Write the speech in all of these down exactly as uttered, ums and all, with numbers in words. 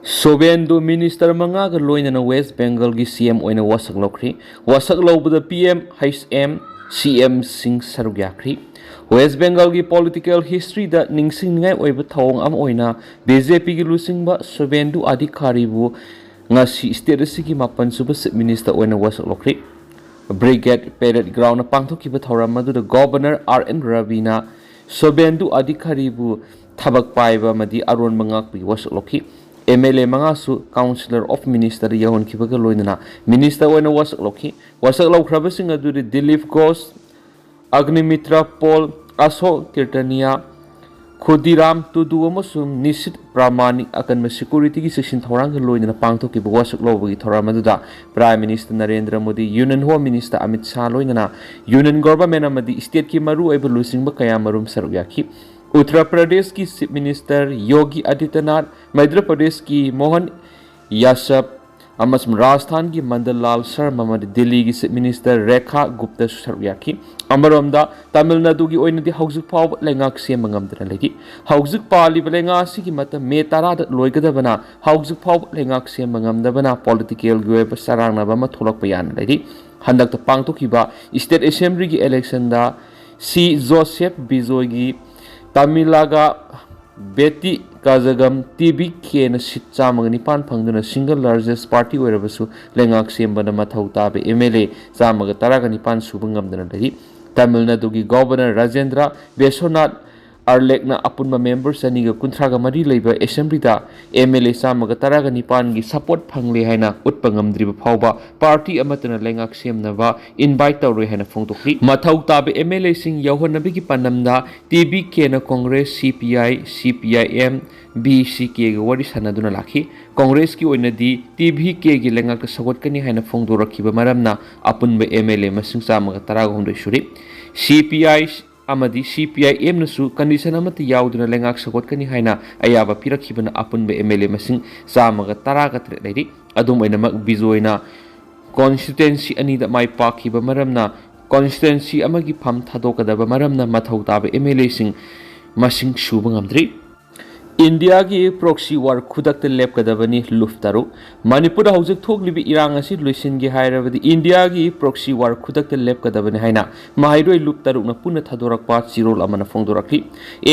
ꯁꯣꯕꯦꯟꯗꯨ minister ꯃꯉꯥꯒ ꯂꯣꯏꯅꯅ west ꯕꯦꯡꯒꯜꯒꯤ ꯁꯤ ꯑꯦꯝ ꯑꯣꯏꯅ ꯋꯥꯁꯛ ꯂꯧꯈ꯭ꯔꯤ꯫ ꯋꯥꯁꯛ ꯂꯧꯕꯗ ꯄꯤ ꯑꯦꯝ, ꯍꯩꯆ ꯑꯦꯝ ꯁꯤꯡ ꯁꯔꯨꯛ ꯌꯥꯈ꯭ꯔꯤ꯫ ꯋꯦꯁ ꯕꯦꯡꯒꯜꯒꯤ ꯄꯣꯂꯤꯇꯤꯀꯦꯜ ꯍꯤꯁꯇ꯭ꯔꯤꯗ ꯅꯤꯡꯁꯤꯡꯅꯤꯡꯉꯥꯏ ꯑꯣꯏꯕ ꯊꯧꯑꯣꯡ ꯑꯃ ꯑꯣꯏꯅ ꯕꯤ ꯖꯦ ꯄꯤꯒꯤ ꯂꯨꯆꯤꯡꯕ ꯁꯣꯕꯦꯟꯗꯨ ꯑꯗꯤꯀꯥꯔꯤꯕꯨ ꯉꯁꯤ ꯁ꯭ꯇꯦꯠ ꯑꯁꯤꯒꯤ ꯃꯥꯄꯟ ꯁꯨꯕ ꯆꯤꯐ ꯃꯤꯅꯤꯁꯇꯔ ꯑꯣꯏꯅ ꯋꯥꯁꯛ ꯂꯧꯈ꯭ꯔꯤ꯫ ꯕ꯭ꯔꯤꯒꯦꯗ ꯄꯦꯔꯦꯗ ꯒ꯭ꯔꯥꯎꯟꯗ ꯄꯥꯡꯊꯣꯛꯈꯤꯕ ꯊꯧꯔꯝ ꯑꯗꯨꯗ ꯒꯣꯚꯔꯅꯔ ꯑꯥꯔ ꯑꯦꯟ ꯔꯕꯤꯅ ꯁꯣꯕꯦꯟꯗꯨ ꯑꯗꯤꯀꯥꯔꯤꯕꯨ ꯊꯕꯛ ꯄꯥꯏꯕ ꯑꯃꯗꯤ ꯑꯔꯣꯟꯕ ꯉꯥꯛꯄꯒꯤ ꯋꯥꯁꯛ ꯂꯧꯈꯤ꯫ ꯑꯦꯝ ꯑꯦꯜ ꯑꯦ ꯃꯉꯥꯁꯨ ꯀꯥꯎꯟꯁꯤꯂꯔ ꯑꯣꯐ ꯃꯤꯅꯤꯁꯇꯔꯗ ꯌꯧꯍꯟꯈꯤꯕꯒ ꯂꯣꯏꯅꯅ ꯃꯤꯅꯤꯁꯇꯔ ꯑꯣꯏꯅ ꯋꯥꯁꯛ ꯂꯧꯈꯤ꯫ ꯋꯥꯁꯛ ꯂꯧꯈ꯭ꯔꯕꯁꯤꯡ ꯑꯗꯨꯗꯤ ꯗꯤꯂꯤꯞ ꯘꯣꯁ, ꯑꯒꯅꯤꯃꯤꯇ꯭ꯔ ꯄꯣꯜ, ꯑꯁꯣꯛ ꯀꯤꯔꯇꯅꯤꯌꯥ, ꯈꯨꯗꯤꯔꯥꯝ ꯇꯨꯗꯨ ꯑꯃꯁꯨꯡ ꯅꯤꯁꯤꯠ ꯄ꯭ꯔꯥꯃꯥꯅꯤꯛ꯫ ꯑꯀꯟꯕ ꯁꯦꯀ꯭ꯌꯨꯔꯤꯇꯤꯒꯤ ꯆꯦꯛꯁꯤꯟ ꯊꯧꯔꯥꯡꯒ ꯂꯣꯏꯅꯅ ꯄꯥꯡꯊꯣꯛꯈꯤꯕ ꯋꯥꯁꯛ ꯂꯧꯕꯒꯤ ꯊꯧꯔꯝ ꯑꯗꯨꯗ prime minister Narendra Modi, union home minister Amit Shah ꯂꯣꯏꯅꯅ ꯌꯨꯅꯤꯌꯟ ꯒꯣꯚꯔꯟꯃꯦꯟꯠ ꯑꯃꯗꯤ ꯁ꯭ꯇꯦꯠꯀꯤ ꯃꯔꯨꯑꯣꯏꯕ ꯂꯨꯆꯤꯡꯕ ꯀꯌꯥꯃꯔꯨꯝ ꯁꯔꯨꯛ ꯌꯥꯈꯤ꯫ ꯎꯠꯇꯔ ꯄ꯭ꯔꯗꯦꯁꯀꯤ ꯆꯤꯐ ꯃꯤꯅꯤꯁꯇꯔ ꯌꯣꯒꯤ ꯑꯗꯤꯇ꯭ꯌꯅꯥꯊ, ꯃꯙ꯭ꯌ ꯄ꯭ꯔꯗꯦꯁꯀꯤ ꯃꯣꯍꯟ ꯌꯥꯁꯕ ꯑꯃꯁꯨꯡ ꯔꯥꯖꯁꯊꯥꯟꯒꯤ ꯃꯟꯗꯟ ꯂꯥꯜ ꯁꯔꯃ ꯑꯃꯗꯤ ꯗꯤꯜꯂꯤꯒꯤ ꯆꯤꯐ ꯃꯤꯅꯤꯁꯇꯔ ꯔꯦꯈꯥ ꯒꯨꯞꯇꯁꯨ ꯁꯔꯨꯛ ꯌꯥꯈꯤ꯫ ꯑꯃꯔꯣꯝꯗ, ꯇꯥꯃꯤꯜ ꯅꯥꯗꯨꯒꯤ ꯑꯣꯏꯅꯗꯤ ꯍꯧꯖꯤꯛ ꯐꯥꯎꯕ ꯂꯩꯉꯥꯛ ꯁꯦꯝꯕ ꯉꯝꯗꯅ ꯂꯩꯔꯤ꯫ ꯍꯧꯖꯤꯛ ꯄꯥꯜꯂꯤꯕ ꯂꯩꯉꯥꯛ ꯑꯁꯤꯒꯤ ꯃꯇꯝ ꯃꯦ ꯇꯔꯥꯗ ꯂꯣꯏꯒꯗꯕꯅ ꯍꯧꯖꯤꯛ ꯐꯥꯎꯕ ꯂꯩꯉꯥꯛ ꯁꯦꯝꯕ ꯉꯝꯗꯕꯅ ꯄꯣꯂꯤꯇꯤꯀꯦꯜꯒꯤ ꯑꯣꯏꯕ ꯆꯔꯥꯡꯅꯕ ꯑꯃ ꯊꯣꯛꯂꯛꯄ ꯌꯥꯅ ꯂꯩꯔꯤ꯫ ꯍꯟꯗꯛꯇ ꯄꯥꯡꯊꯣꯛꯈꯤꯕ ꯁ꯭ꯇꯦꯠ ꯑꯦꯁꯦꯝꯕ꯭ꯂꯤꯒꯤ ꯏꯂꯦꯛꯁꯟꯗ ꯁꯤ ꯖꯣꯁꯦꯐ ꯕꯤꯖꯣꯏꯒꯤ ꯇꯥꯃꯤꯂꯥꯒ ꯕꯦꯇꯤ ꯀꯥꯖꯒꯝ ꯇꯤ ꯚꯤ ꯀꯦꯅ ꯁꯤꯠ ꯆꯥꯝꯃꯒ ꯅꯤꯄꯥꯟ ꯐꯪꯗꯨꯅ ꯁꯤꯡꯒꯜ ꯂꯥꯔꯖꯦꯁ ꯄꯥꯔꯇꯤ ꯑꯣꯏꯔꯕꯁꯨ ꯂꯩꯉꯥꯛ ꯁꯦꯝꯕꯗ ꯃꯊꯧ ꯇꯥꯕ ꯑꯦꯝ ꯑꯦꯜ ꯑꯦ ꯆꯥꯝꯃꯒ ꯇꯔꯥꯒ ꯅꯤꯄꯥꯟ ꯁꯨꯕ ꯉꯝꯗꯅ ꯂꯩꯔꯤ꯫ ꯇꯥꯃꯤꯜ ꯅꯥꯗꯨꯒꯤ ꯒꯣꯚꯔꯅꯔ ꯔꯥꯖꯦꯟꯗ꯭ꯔ ꯕꯤꯁ꯭ꯋꯅꯥꯊ ꯑꯥꯔꯂꯦꯛꯅ ꯑꯄꯨꯟꯕ ꯃꯦꯝꯕꯔ ꯆꯅꯤꯒ ꯀꯨꯟꯊ꯭ꯔꯥꯒ ꯃꯔꯤ ꯂꯩꯕ ꯑꯦꯁꯦꯝꯕ꯭ꯂꯤꯗ ꯑꯦꯝ ꯑꯦꯜ ꯑꯦ ꯆꯥꯝꯃꯒ ꯇꯔꯥꯒ ꯅꯤꯄꯥꯟꯒꯤ ꯁꯄꯣꯔꯠ ꯐꯪꯂꯦ ꯍꯥꯏꯅ ꯎꯠꯄ ꯉꯝꯗ꯭ꯔꯤꯕ ꯐꯥꯎꯕ ꯄꯥꯔꯇꯤ ꯑꯃꯠꯇꯅ ꯂꯩꯉꯥꯛ ꯁꯦꯝꯅꯕ ꯏꯟꯚꯥꯏꯠ ꯇꯧꯔꯣꯏ ꯍꯥꯏꯅ ꯐꯣꯡꯗꯣꯛꯂꯤ꯫ ꯃꯊꯧ ꯇꯥꯕ ꯑꯦꯝ ꯑꯦꯜ ꯑꯦꯁꯤꯡ ꯌꯧꯍꯟꯅꯕꯒꯤ ꯄꯥꯟꯗꯝꯗ ꯇꯤ ꯚꯤ ꯀꯦꯅ ꯀꯣꯡꯒ꯭ꯔꯦꯁ, ꯁꯤ ꯄꯤ ꯑꯥꯏ, ꯁꯤ P I M, V C ꯀꯦꯒ ꯋꯥꯔꯤ ꯁꯥꯟꯅꯗꯨꯅ ꯂꯥꯛꯈꯤ꯫ ꯀꯣꯡꯒ꯭ꯔꯦꯁꯀꯤ ꯑꯣꯏꯅꯗꯤ ꯇꯤ ꯚꯤ ꯀꯦꯒꯤ ꯂꯩꯉꯥꯛꯇ ꯁꯧꯒꯠꯀꯅꯤ ꯍꯥꯏꯅ ꯐꯣꯡꯗꯣꯔꯛꯈꯤꯕ ꯃꯔꯝꯅ ꯑꯄꯨꯟꯕ ꯑꯦꯝ ꯑꯦꯜ ꯑꯦ ꯃꯁꯤꯡ ꯆꯥꯝꯃꯒ ꯇꯔꯥꯒ ꯍꯨꯝꯗꯣꯏ ꯁꯨꯔꯤ꯫ ꯁꯤ ꯄꯤ ꯑꯥꯏ ꯑꯃꯗꯤ ꯁꯤ ꯄꯤ ꯑꯥꯏ ꯑꯦꯝꯅꯁꯨ ꯀꯟꯗꯤꯁꯟ ꯑꯃꯠꯇ ꯌꯥꯎꯗꯅ ꯂꯩꯉꯥꯛ ꯁꯧꯒꯠꯀꯅꯤ ꯍꯥꯏꯅ ꯑꯌꯥꯕ ꯄꯤꯔꯛꯈꯤꯕꯅ ꯑꯄꯨꯟꯕ ꯑꯦꯝ ꯑꯦꯜ ꯑꯦ ꯃꯁꯤꯡ ꯆꯥꯝꯃꯒ ꯇꯔꯥꯒ ꯇꯔꯦꯠ ꯂꯩꯔꯤ꯫ ꯑꯗꯨꯝ ꯑꯣꯏꯅꯃꯛ, ꯕꯤꯖꯣꯏꯅ ꯀꯣꯟꯁꯇꯤꯇ꯭ꯋꯦꯟꯁꯤ ꯑꯅꯤꯗ ꯃꯥꯏ ꯄꯥꯛꯈꯤꯕ ꯃꯔꯝꯅ ꯀꯣꯟꯁꯇꯤꯇ꯭ꯋꯦꯟꯁꯤ ꯑꯃꯒꯤ ꯐꯝ ꯊꯥꯗꯣꯛꯀꯗꯕ ꯃꯔꯝꯅ ꯃꯊꯧ ꯇꯥꯕ ꯑꯦꯝ ꯑꯦꯜ ꯑꯦꯁꯤꯡ ꯃꯁꯤꯡ ꯁꯨꯕ ꯉꯝꯗ꯭ꯔꯤ꯫ ꯏꯟꯗꯤꯌꯥꯒꯤ ꯄ꯭ꯔꯣꯛꯁꯤ ꯋꯥꯔ ꯈꯨꯗꯛꯇ ꯂꯦꯞꯀꯗꯕꯅꯤ, ꯂꯨꯞ ꯇꯔꯨꯛ꯫ ꯃꯅꯤꯄꯨꯔꯗ ꯍꯧꯖꯤꯛ ꯊꯣꯛꯂꯤꯕ ꯏꯔꯥꯡ ꯑꯁꯤ ꯂꯣꯏꯁꯤꯟꯒꯦ ꯍꯥꯏꯔꯕꯗꯤ ꯏꯟꯗꯤꯌꯥꯒꯤ ꯄ꯭ꯔꯣꯛꯁꯤ ꯋꯥꯔ ꯈꯨꯗꯛꯇ ꯂꯦꯞꯀꯗꯕꯅꯤ ꯍꯥꯏꯅ ꯃꯍꯩꯔꯣꯏ ꯂꯨꯞ ꯇꯔꯨꯛꯅ ꯄꯨꯟꯅ ꯊꯥꯗꯣꯔꯛꯄ ꯆꯦꯔꯣꯜ ꯑꯃꯅ ꯐꯣꯡꯗꯣꯔꯛꯂꯤ꯫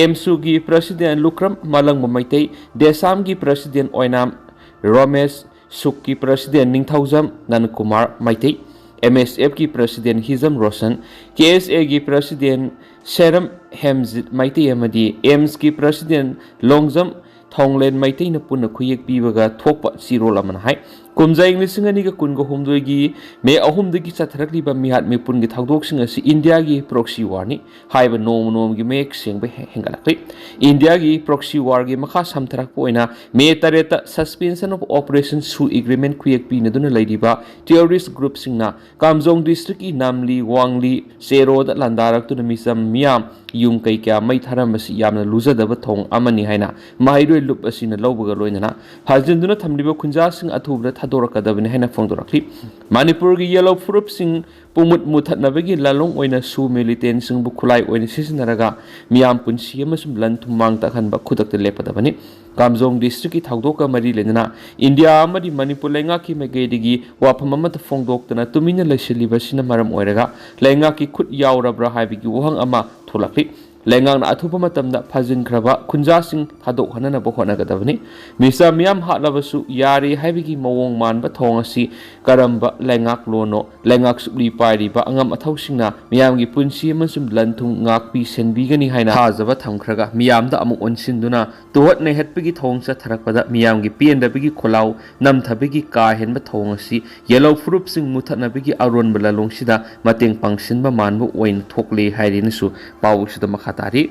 ꯑꯦꯝꯁꯨꯒꯤ ꯄ꯭ꯔꯁꯤꯗꯦꯟ ꯂꯨꯀ꯭ꯔꯝ ꯃꯂꯪꯕ ꯃꯩꯇꯩ, ꯗꯦꯁꯥꯝꯒꯤ ꯄ꯭ꯔꯁꯤꯗꯦꯟ ꯑꯣꯏꯅꯥꯝ ꯔꯣꯃꯦꯁ, ꯁꯨꯛꯀꯤ ꯄ꯭ꯔꯁꯤꯗꯦꯟ ꯅꯤꯡꯊꯧꯖꯝ ꯅꯟꯗꯀꯨꯃꯥꯔ ꯃꯩꯇꯩ, ꯑꯦꯝ ꯑꯦꯁ ꯑꯦꯐꯀꯤ ꯄ꯭ꯔꯁꯤꯗꯦꯟ ꯍꯤꯖꯝ ꯔꯣꯁꯟ, ꯀꯦ ꯑꯦꯁ ꯑꯦꯒꯤ ꯄ꯭ꯔꯁꯤꯗꯦꯟ ꯁꯦꯔꯝ ꯍꯦꯝꯖꯤꯠ ꯃꯩꯇꯩ ꯑꯃꯗꯤ ꯑꯦꯝꯁꯀꯤ ꯄ꯭ꯔꯁꯤꯗꯦꯟ ꯂꯣꯡꯖꯝ ꯊꯣꯡꯂꯦꯟ ꯃꯩꯇꯩꯅ ꯄꯨꯟꯅ ꯈꯨꯌꯦꯛ ꯄꯤꯕꯒ ꯊꯣꯛꯄ ꯆꯦꯔꯣꯜ ꯑꯃꯅ ꯍꯥꯏ꯫ ꯀꯨꯝꯖꯥ ꯏꯪ ꯂꯤꯁꯤꯡ ꯑꯅꯤꯒ ꯀꯨꯟꯒ ꯍꯨꯝꯗꯣꯏꯒꯤ ꯃꯦ ꯑꯍꯨꯝꯗꯒꯤ ꯆꯠꯊꯔꯛꯂꯤꯕ ꯃꯤꯍꯥꯠ ꯃꯤꯄꯨꯟꯒꯤ ꯊꯧꯗꯣꯛꯁꯤꯡ ꯑꯁꯤ ꯏꯟꯗꯤꯌꯥꯒꯤ ꯄ꯭ꯔꯣꯛꯁꯤ ꯋꯥꯔꯅꯤ ꯍꯥꯏꯕ ꯅꯣꯡꯃ ꯅꯣꯡꯃꯒꯤ ꯃꯌꯦꯛ ꯁꯦꯡꯕ ꯍꯦ-, ꯍꯦꯟꯒꯠꯂꯛꯂꯤ꯫ ꯏꯟꯗꯤꯌꯥꯒꯤ ꯄ꯭ꯔꯣꯛꯁꯤ ꯋꯥꯔꯒꯤ ꯃꯈꯥ ꯁꯝꯊꯔꯛꯄ ꯑꯣꯏꯅ ꯃꯦ ꯇꯔꯦꯠꯇ Suspension of Operation ꯁꯨ ꯑꯦꯒ꯭ꯔꯤꯃꯦꯟ ꯈꯨꯌꯦꯛ ꯄꯤꯅꯗꯨꯅ ꯂꯩꯔꯤꯕ ꯇꯦꯔꯣꯔꯤꯁ ꯒ꯭ꯔꯨꯞꯁꯤꯡꯅ ꯀꯥꯝꯖꯣꯡ ꯗꯤꯁꯇ꯭ꯔꯤꯛꯀꯤ ꯅꯥꯝꯂꯤ, ꯋꯥꯡꯂꯤ, ꯆꯦꯔꯣꯗ ꯂꯥꯟꯗꯥꯔꯛꯇꯨꯅ ꯃꯤꯆꯝ ꯃꯤꯌꯥꯝ ꯌꯨꯝ ꯀꯩ ꯀꯌꯥ ꯃꯩ ꯊꯥꯔꯝꯕꯁꯤ ꯌꯥꯝꯅ ꯂꯨꯖꯗꯕ ꯊꯧꯑꯣꯡ ꯑꯃꯅꯤ ꯍꯥꯏꯅ ꯃꯍꯩꯔꯣꯏ ꯂꯨꯞ ꯑꯁꯤꯅ ꯂꯧꯕꯒ ꯂꯣꯏꯅꯅ ꯐꯥꯖꯤꯟꯗꯨꯅ ꯊꯝꯂꯤꯕ ꯈꯨꯟꯖꯥꯁꯤꯡ ꯑꯊꯨꯕꯗ ꯊꯥꯗꯣꯔꯛꯀꯗꯕꯅꯤ ꯍꯥꯏꯅ ꯐꯣꯡꯗꯣꯔꯛꯂꯤ꯫ ꯃꯅꯤꯄꯨꯔꯒꯤ ꯌꯦꯜꯍꯧ ꯐꯨꯔꯨꯞꯁꯤꯡ ꯄꯨꯡꯃꯨꯠ ꯃꯨꯊꯠꯅꯕꯒꯤ ꯂꯥꯂꯣꯡ ꯑꯣꯏꯅ ꯁꯨ ꯃꯤꯂꯤꯇꯦꯟꯁꯤꯡꯕꯨ ꯈꯨꯠꯂꯥꯏ ꯑꯣꯏꯅ ꯁꯤꯖꯤꯟꯅꯔꯒ ꯃꯤꯌꯥꯝ ꯄꯨꯟꯁꯤ ꯑꯃꯁꯨꯡ ꯂꯟ ꯊꯨꯝ ꯃꯥꯡ ꯇꯥꯛꯍꯟꯕ ꯈꯨꯗꯛꯇ ꯂꯦꯞꯀꯗꯕꯅꯤ꯫ ꯀꯥꯝꯖꯣꯡ ꯗꯤꯁꯇ꯭ꯔꯤꯛꯀꯤ ꯊꯧꯗꯣꯛꯀ ꯃꯔꯤ ꯂꯩꯅꯅ ꯏꯟꯗꯤꯌꯥ ꯑꯃꯗꯤ ꯃꯅꯤꯄꯨꯔ ꯂꯩꯉꯥꯛꯀꯤ ꯃꯥꯏꯀꯩꯗꯒꯤ ꯋꯥꯐꯝ ꯑꯃꯠꯇ ꯐꯣꯡꯗꯣꯛꯇꯅ ꯇꯨꯃꯤꯟꯅ ꯂꯩꯁꯤꯜꯂꯤꯕ ꯑꯁꯤꯅ ꯃꯔꯝ ꯑꯣꯏꯔꯒ ꯂꯩꯉꯥꯛꯀꯤ ꯈꯨꯠ ꯌꯥꯎꯔꯕ꯭ꯔꯥ ꯍꯥꯏꯕꯒꯤ ꯋꯥꯍꯪ ꯑꯃ ꯊꯣꯛꯂꯛꯂꯤ꯫ ꯂꯩꯉꯥꯛꯅ ꯑꯊꯨꯕ ꯃꯇꯝꯗ ꯐꯥꯖꯤꯟꯈ꯭ꯔꯕ ꯈꯨꯟꯖꯥꯁꯤꯡ ꯊꯥꯗꯣꯛꯍꯟꯅꯅꯕ ꯍꯣꯠꯅꯒꯗꯕꯅꯤ꯫ ꯃꯤꯆꯝ ꯃꯤꯌꯥꯝ ꯍꯥꯠꯂꯕꯁꯨ ꯌꯥꯔꯦ ꯍꯥꯏꯕꯒꯤ ꯃꯑꯣꯡ ꯃꯥꯟꯕ ꯊꯧꯑꯣꯡ ꯑꯁꯤ ꯀꯔꯝꯕ ꯂꯩꯉꯥꯛꯂꯣꯟꯅꯣ? ꯂꯩꯉꯥꯛ ꯁꯨꯞꯂꯤ ꯄꯥꯏꯔꯤꯕ ꯑꯉꯝ ꯑꯊꯧꯁꯤꯡꯅ ꯃꯤꯌꯥꯝꯒꯤ ꯄꯨꯟꯁꯤ ꯑꯃꯁꯨꯡ ꯂꯟ ꯊꯨꯝ ꯉꯥꯛꯄꯤ ꯁꯦꯟꯕꯤꯒꯅꯤ ꯍꯥꯏꯅ ꯊꯥꯖꯕ ꯊꯝꯈ꯭ꯔꯒ ꯃꯤꯌꯥꯝꯗ ꯑꯃꯨꯛ ꯑꯣꯟꯁꯤꯟꯗꯨꯅ ꯇꯨꯍꯠ ꯅꯩꯍꯠꯄꯒꯤ ꯊꯧꯑꯣꯡ ꯆꯠꯊꯔꯛꯄꯗ ꯃꯤꯌꯥꯝꯒꯤ ꯄꯦꯟꯗꯕꯒꯤ ꯈꯣꯜꯂꯥꯎ ꯅꯝꯊꯕꯒꯤ ꯀꯥ ꯍꯦꯟꯕ ꯊꯧꯑꯣꯡ ꯑꯁꯤ ꯌꯦꯜꯍꯧ ꯐꯨꯔꯨꯞꯁꯤꯡ ꯃꯨꯊꯠꯅꯕꯒꯤ ꯑꯔꯣꯟꯕ ꯂꯥꯂꯣꯡꯁꯤꯗ ꯃꯇꯦꯡ ꯄꯥꯡꯁꯤꯟꯕ ꯃꯥꯟꯕ ꯑꯣꯏꯅ ꯊꯣꯛꯂꯦ ꯍꯥꯏꯔꯤꯅꯁꯨ ꯄꯥꯎꯁꯤꯗ ꯃꯈꯥ ꯇꯥꯔꯤ꯫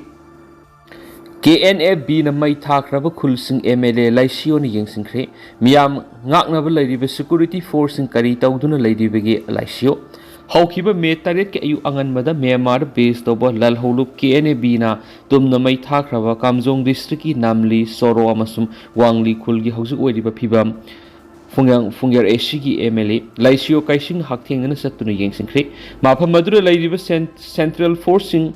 ꯀꯦ ꯑꯦꯟ ꯑꯦ ꯕꯤꯅ ꯃꯩ ꯊꯥꯈ꯭ꯔꯕ ꯈꯨꯜꯁꯤꯡ ꯑꯦꯝ ꯑꯦꯜ ꯑꯦ ꯂꯥꯏꯁꯤꯌꯣꯅ ꯌꯦꯡꯁꯤꯟꯈ꯭ꯔꯦ꯫ ꯃꯤꯌꯥꯝ ꯉꯥꯛꯅꯕ ꯂꯩꯔꯤꯕ ꯁꯦꯀ꯭ꯌꯨꯔꯤꯇꯤ ꯐꯣꯔꯁꯁꯤꯡ ꯀꯔꯤ ꯇꯧꯗꯨꯅ ꯂꯩꯔꯤꯕꯒꯦ ꯂꯥꯏꯁꯤꯌꯣ? ꯍꯧꯈꯤꯕ ꯃꯦ ꯇꯔꯦꯠꯀꯤ ꯑꯌꯨꯛ ꯑꯉꯟꯕꯗ ꯃ꯭ꯌꯥꯟꯃꯥꯔꯗ ꯕꯦꯁ ꯇꯧꯕ ꯂꯥꯜꯍꯧꯂꯨꯞ ꯀꯦ ꯑꯦꯟ ꯑꯦ ꯕꯤꯅ ꯇꯨꯝꯅ ꯃꯩ ꯊꯥꯈ꯭ꯔꯕ ꯀꯥꯝꯖꯣꯡ ꯗꯤꯁꯇ꯭ꯔꯤꯛꯀꯤ ꯅꯥꯝꯂꯤ, ꯁꯣꯔꯣ ꯑꯃꯁꯨꯡ ꯋꯥꯡꯂꯤ ꯈꯨꯜꯒꯤ ꯍꯧꯖꯤꯛ ꯑꯣꯏꯔꯤꯕ ꯐꯤꯕꯝ ꯐꯨꯡꯌꯥꯡ-, ꯐꯨꯡꯌꯔ ꯑꯦ ꯁꯤꯒꯤ ꯑꯦꯝ ꯑꯦꯜ ꯑꯦ ꯂꯥꯏꯁꯤꯌꯣ ꯀꯥꯏꯁꯤꯡ ꯍꯛꯊꯦꯡꯅꯅ ꯆꯠꯇꯨꯅ ꯌꯦꯡꯁꯤꯟꯈ꯭ꯔꯦ꯫ ꯃꯐꯝ ꯑꯗꯨꯗ ꯂꯩꯔꯤꯕ ꯁꯦꯟ-, ꯁꯦꯟꯇ꯭ꯔꯦꯜ ꯐꯣꯔꯁꯁꯤꯡ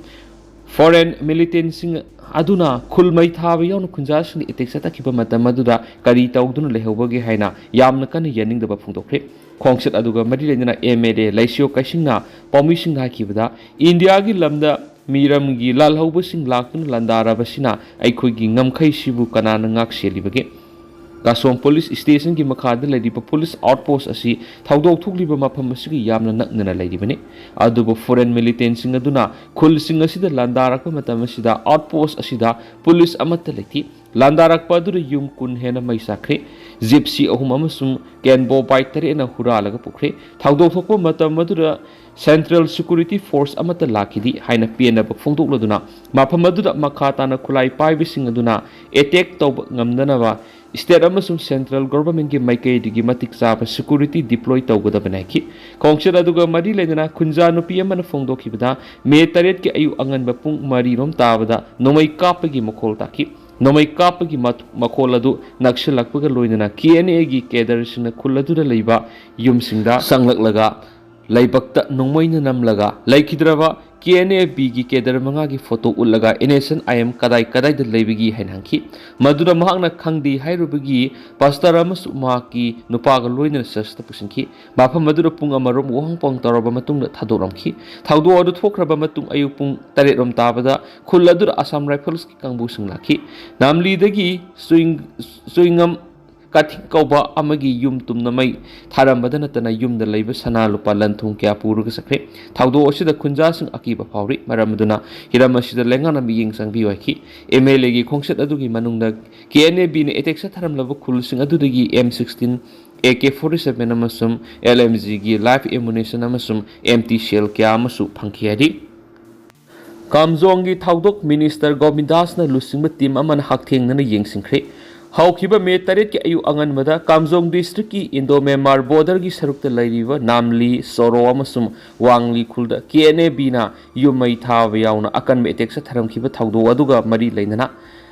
Foreign militantꯁꯤꯡ ꯑꯗꯨꯅ ꯈꯨꯜ ꯃꯩ ꯊꯥꯕ ꯌꯥꯎꯅ ꯈꯨꯟꯖꯥꯁꯤꯡꯗ ꯑꯦꯇꯦꯛ ꯆꯠꯊꯈꯤꯕ ꯃꯇꯝ ꯑꯗꯨꯗ ꯀꯔꯤ ꯇꯧꯗꯨꯅ ꯂꯩꯍꯧꯕꯒꯦ ꯍꯥꯏꯅ ꯌꯥꯝꯅ ꯀꯟꯅ ꯌꯥꯅꯤꯡꯗꯕ ꯐꯣꯡꯗꯣꯛꯈ꯭ꯔꯦ꯫ ꯈꯣꯡꯆꯠ ꯑꯗꯨꯒ ꯃꯔꯤ ꯂꯩꯅꯅ ꯑꯦꯝ ꯑꯦꯜ ꯑꯦ ꯂꯩꯁꯤꯌꯣ ꯀꯩꯁꯤꯡꯅ ꯄꯥꯎꯃꯤꯁꯤꯡꯗ ꯍꯥꯏꯈꯤꯕꯗ, ꯏꯟꯗꯤꯌꯥꯒꯤ ꯂꯝꯗ ꯃꯤꯔꯝꯒꯤ ꯂꯥꯜꯍꯧꯕꯁꯤꯡ ꯂꯥꯛꯇꯨꯅ ꯂꯥꯟꯗꯥꯔꯕꯁꯤꯅ ꯑꯩꯈꯣꯏꯒꯤ ꯉꯝꯈꯩꯁꯤꯕꯨ ꯀꯅꯥꯅ ꯉꯥꯛꯁꯦꯜꯂꯤꯕꯒꯦ? ꯀꯥꯁꯣꯝ ꯄꯨꯂꯤꯁ ꯁ꯭ꯇꯦꯁꯟꯒꯤ ꯃꯈꯥꯗ ꯂꯩꯔꯤꯕ ꯄꯨꯂꯤꯁ ꯑꯥꯎꯠꯄꯣꯁ ꯑꯁꯤ ꯊꯧꯗꯣꯛ ꯊꯣꯛꯂꯤꯕ ꯃꯐꯝ ꯑꯁꯤꯒ ꯌꯥꯝꯅ ꯅꯛꯅꯅ ꯂꯩꯔꯤꯕꯅꯤ꯫ ꯑꯗꯨꯕꯨ ꯐꯣꯔꯦꯟ ꯃꯤꯂꯤꯇꯦꯟꯁꯤꯡ ꯑꯗꯨꯅ ꯈꯨꯜꯁꯤꯡ ꯑꯁꯤꯗ ꯂꯥꯟꯗꯥꯔꯛꯄ ꯃꯇꯝ ꯑꯁꯤꯗ ꯑꯥꯎꯠꯄꯣꯁ ꯑꯁꯤꯗ ꯄꯨꯂꯤꯁ ꯑꯃꯠꯇ ꯂꯩꯇꯦ꯫ ꯂꯥꯟꯗꯥꯔꯛꯄ ꯑꯗꯨꯗ ꯌꯨꯝ ꯀꯨꯟ ꯍꯦꯟꯅ ꯃꯩ ꯆꯥꯛꯈ꯭ꯔꯦ꯫ ꯖꯤꯞꯁꯤ ꯑꯍꯨꯝ ꯑꯃꯁꯨꯡ ꯀꯦꯟꯕꯣ ꯕꯥꯏꯛ ꯇꯔꯦꯠꯅ ꯍꯨꯔꯥꯜꯂꯒ ꯄꯨꯈ꯭ꯔꯦ꯫ ꯊꯧꯗꯣꯛ ꯊꯣꯛꯄ ꯃꯇꯝ ꯑꯗꯨꯗ ꯁꯦꯟꯇ꯭ꯔꯦꯜ ꯁꯦꯀ꯭ꯌꯨꯔꯤꯇꯤ ꯐꯣꯔꯁ ꯑꯃꯠꯇ ꯂꯥꯛꯈꯤꯗꯦ ꯍꯥꯏꯅ ꯄꯦꯟꯅꯕ ꯐꯣꯡꯗꯣꯛꯂꯗꯨꯅ, ꯃꯐꯝ ꯑꯗꯨꯗ ꯃꯈꯥ ꯇꯥꯅ ꯈꯨꯠꯂꯥꯏ ꯄꯥꯏꯕꯁꯤꯡ ꯑꯗꯨꯅ ꯑꯦꯇꯦꯛ ꯇꯧꯕ ꯉꯝꯗꯅꯕ ꯁ꯭ꯇꯦꯠ ꯑꯃꯁꯨꯡ ꯁꯦꯟꯇ꯭ꯔꯦꯜ ꯒꯣꯚꯔꯟꯃꯦꯟꯠꯀꯤ ꯃꯥꯏꯀꯩꯗꯒꯤ ꯃꯇꯤꯛ ꯆꯥꯕ ꯁꯦꯀ꯭ꯌꯨꯔꯤꯇꯤ ꯗꯤꯄ꯭ꯂꯣꯏ ꯇꯧꯒꯗꯕꯅꯤ ꯍꯥꯏꯈꯤ꯫ ꯈꯣꯡꯆꯠ ꯑꯗꯨꯒ ꯃꯔꯤ ꯂꯩꯅꯅ ꯈꯨꯟꯖꯥ ꯅꯨꯄꯤ ꯑꯃꯅ ꯐꯣꯡꯗꯣꯛꯈꯤꯕꯗ, ꯃꯦ ꯇꯔꯦꯠꯀꯤ ꯑꯌꯨꯛ ꯑꯉꯟꯕ ꯄꯨꯡ ꯃꯔꯤ ꯔꯣꯝ ꯇꯥꯕꯗ ꯅꯣꯡꯃꯩ ꯀꯥꯞꯄꯒꯤ ꯃꯈꯣꯜ ꯇꯥꯈꯤ꯫ ꯅꯣꯡꯃꯩ ꯀꯥꯞꯄꯒꯤ ꯃ-, ꯃꯈꯣꯜ ꯑꯗꯨ ꯅꯛꯁꯤꯜꯂꯛꯄꯒ ꯂꯣꯏꯅꯅ ꯀꯦ ꯑꯦꯟ ꯑꯦꯒꯤ ꯀꯦꯗꯔꯁꯤꯡꯅ ꯈꯨꯜ ꯑꯗꯨꯗ ꯂꯩꯕ ꯌꯨꯝꯁꯤꯡꯗ ꯆꯪꯂꯛꯂꯒ ꯂꯩꯕꯛꯇ ꯅꯣꯡꯃꯩꯅ ꯅꯝꯂꯒ ꯂꯩꯈꯤꯗ꯭ꯔꯕ ꯀꯦ ꯑꯦꯟ ꯑꯦ ꯕꯤꯒꯤ ꯀꯦꯗꯔ ꯃꯉꯥꯒꯤ ꯐꯣꯇꯣ ꯎꯠꯂꯒ, "N S N I M ꯀꯗꯥꯏ ꯀꯗꯥꯏꯗ ꯂꯩꯕꯒꯦ?" ꯍꯥꯏꯅ ꯍꯪꯈꯤ꯫ ꯃꯗꯨꯗ ꯃꯍꯥꯛꯅ "ꯈꯪꯗꯦ" ꯍꯥꯏꯔꯨꯕꯒꯤ ꯄꯥꯁꯇꯔ ꯑꯃꯁꯨ ꯃꯍꯥꯛꯀꯤ ꯅꯨꯄꯥꯒ ꯂꯣꯏꯅꯅ ꯆꯔꯆꯇ ꯄꯨꯁꯤꯟꯈꯤ꯫ ꯃꯐꯝ ꯑꯗꯨꯗ ꯄꯨꯡ ꯑꯃꯔꯣꯝ ꯋꯥꯍꯪ ꯄꯥꯎꯍꯪ ꯇꯧꯔꯕ ꯃꯇꯨꯡꯗ ꯊꯥꯗꯣꯛꯂꯝꯈꯤ꯫ ꯊꯧꯗꯣꯛ ꯑꯗꯨ ꯊꯣꯛꯈ꯭ꯔꯕ ꯃꯇꯨꯡ ꯑꯌꯨꯛ ꯄꯨꯡ ꯇꯔꯦꯠ ꯔꯣꯝ ꯇꯥꯕꯗ ꯈꯨꯜ ꯑꯗꯨꯗ ꯑꯁꯥꯝ ꯔꯥꯏꯐꯜꯁꯀꯤ ꯀꯥꯡꯕꯨꯁꯤꯡ ꯂꯥꯛꯈꯤ꯫ ꯅꯥꯝꯂꯤꯗꯒꯤ ꯆꯨꯏꯡ-, ꯆꯨꯏꯉꯝ ꯀꯥꯊꯤꯡ ꯀꯧꯕ ꯑꯃꯒꯤ ꯌꯨꯝ ꯇꯨꯝꯅ ꯃꯩ ꯊꯥꯔꯝꯕꯗ ꯅꯠꯇꯅ ꯌꯨꯝꯗ ꯂꯩꯕ ꯁꯅꯥ ꯂꯨꯄꯥ ꯂꯟ ꯊꯨꯝ ꯀꯌꯥ ꯄꯨꯔꯒ ꯆꯠꯈ꯭ꯔꯦ꯫ ꯊꯧꯗꯣꯛ ꯑꯁꯤꯗ ꯈꯨꯟꯖꯥꯁꯤꯡ ꯑꯀꯤꯕ ꯐꯥꯎꯔꯤ꯫ ꯃꯔꯝ ꯑꯗꯨꯅ ꯍꯤꯔꯝ ꯑꯁꯤꯗ ꯂꯩꯉꯥꯛꯅ ꯃꯤꯠꯌꯦꯡ ꯆꯪꯕꯤꯌꯨ ꯍꯥꯏꯈꯤ꯫ ꯑꯦꯝ ꯑꯦꯜ ꯑꯦꯒꯤ ꯈꯣꯡꯆꯠ ꯑꯗꯨꯒꯤ ꯃꯅꯨꯡꯗ ꯀꯦ ꯑꯦꯟ ꯑꯦ ꯕꯤꯅ ꯑꯦꯇꯦꯛ ꯆꯠꯊꯔꯝꯂꯕ ꯈꯨꯜꯁꯤꯡ ꯑꯗꯨꯗꯒꯤ M sixteen, A K forty seven ꯑꯃꯁꯨꯡ ꯑꯦꯜ ꯑꯦꯝ ꯖꯤꯒꯤ ꯂꯥꯏꯐ ꯑꯦꯃꯨꯅꯤꯁꯟ ꯑꯃꯁꯨꯡ ꯑꯦꯝ ꯇꯤ ꯁꯦꯜ ꯀꯌꯥ ꯑꯃꯁꯨ ꯐꯪꯈꯤ ꯍꯥꯏꯔꯤ꯫ ꯀꯥꯝꯖꯣꯡꯒꯤ ꯊꯧꯗꯣꯛ ꯃꯤꯅꯤꯁꯇꯔ ꯒꯣꯕꯤꯟꯗꯥꯁꯅ ꯂꯨꯆꯤꯡꯕ ꯇꯤꯝ ꯑꯃꯅ ꯍꯛꯊꯦꯡꯅꯅ ꯌꯦꯡꯁꯤꯟꯈ꯭ꯔꯦ꯫ ꯍꯧꯈꯤꯕ ꯃꯦ ꯇꯔꯦꯠꯀꯤ ꯑꯌꯨꯛ ꯑꯉꯟꯕꯗ ꯀꯥꯝꯖꯣꯡ ꯗꯤꯁꯇ꯭ꯔꯤꯛꯀꯤ ꯏꯟꯗꯣ ꯃ꯭ꯌꯥꯟꯃꯥꯔ ꯕꯣꯔꯗꯔꯒꯤ ꯁꯔꯨꯛꯇ ꯂꯩꯔꯤꯕ ꯅꯥꯝꯂꯤ, ꯁꯣꯔꯣ ꯑꯃꯁꯨꯡ ꯋꯥꯡꯂꯤ ꯈꯨꯜꯗ ꯀꯦ ꯑꯦꯟ ꯑꯦ ꯕꯤꯅ ꯌꯨꯝ ꯃꯩ ꯊꯥꯕ ꯌꯥꯎꯅ ꯑꯀꯟꯕ ꯑꯦꯇꯦꯛ ꯆꯠꯊꯔꯝꯈꯤꯕ ꯊꯧꯗꯣꯛ ꯑꯗꯨꯒ ꯃꯔꯤ ꯂꯩꯅꯅ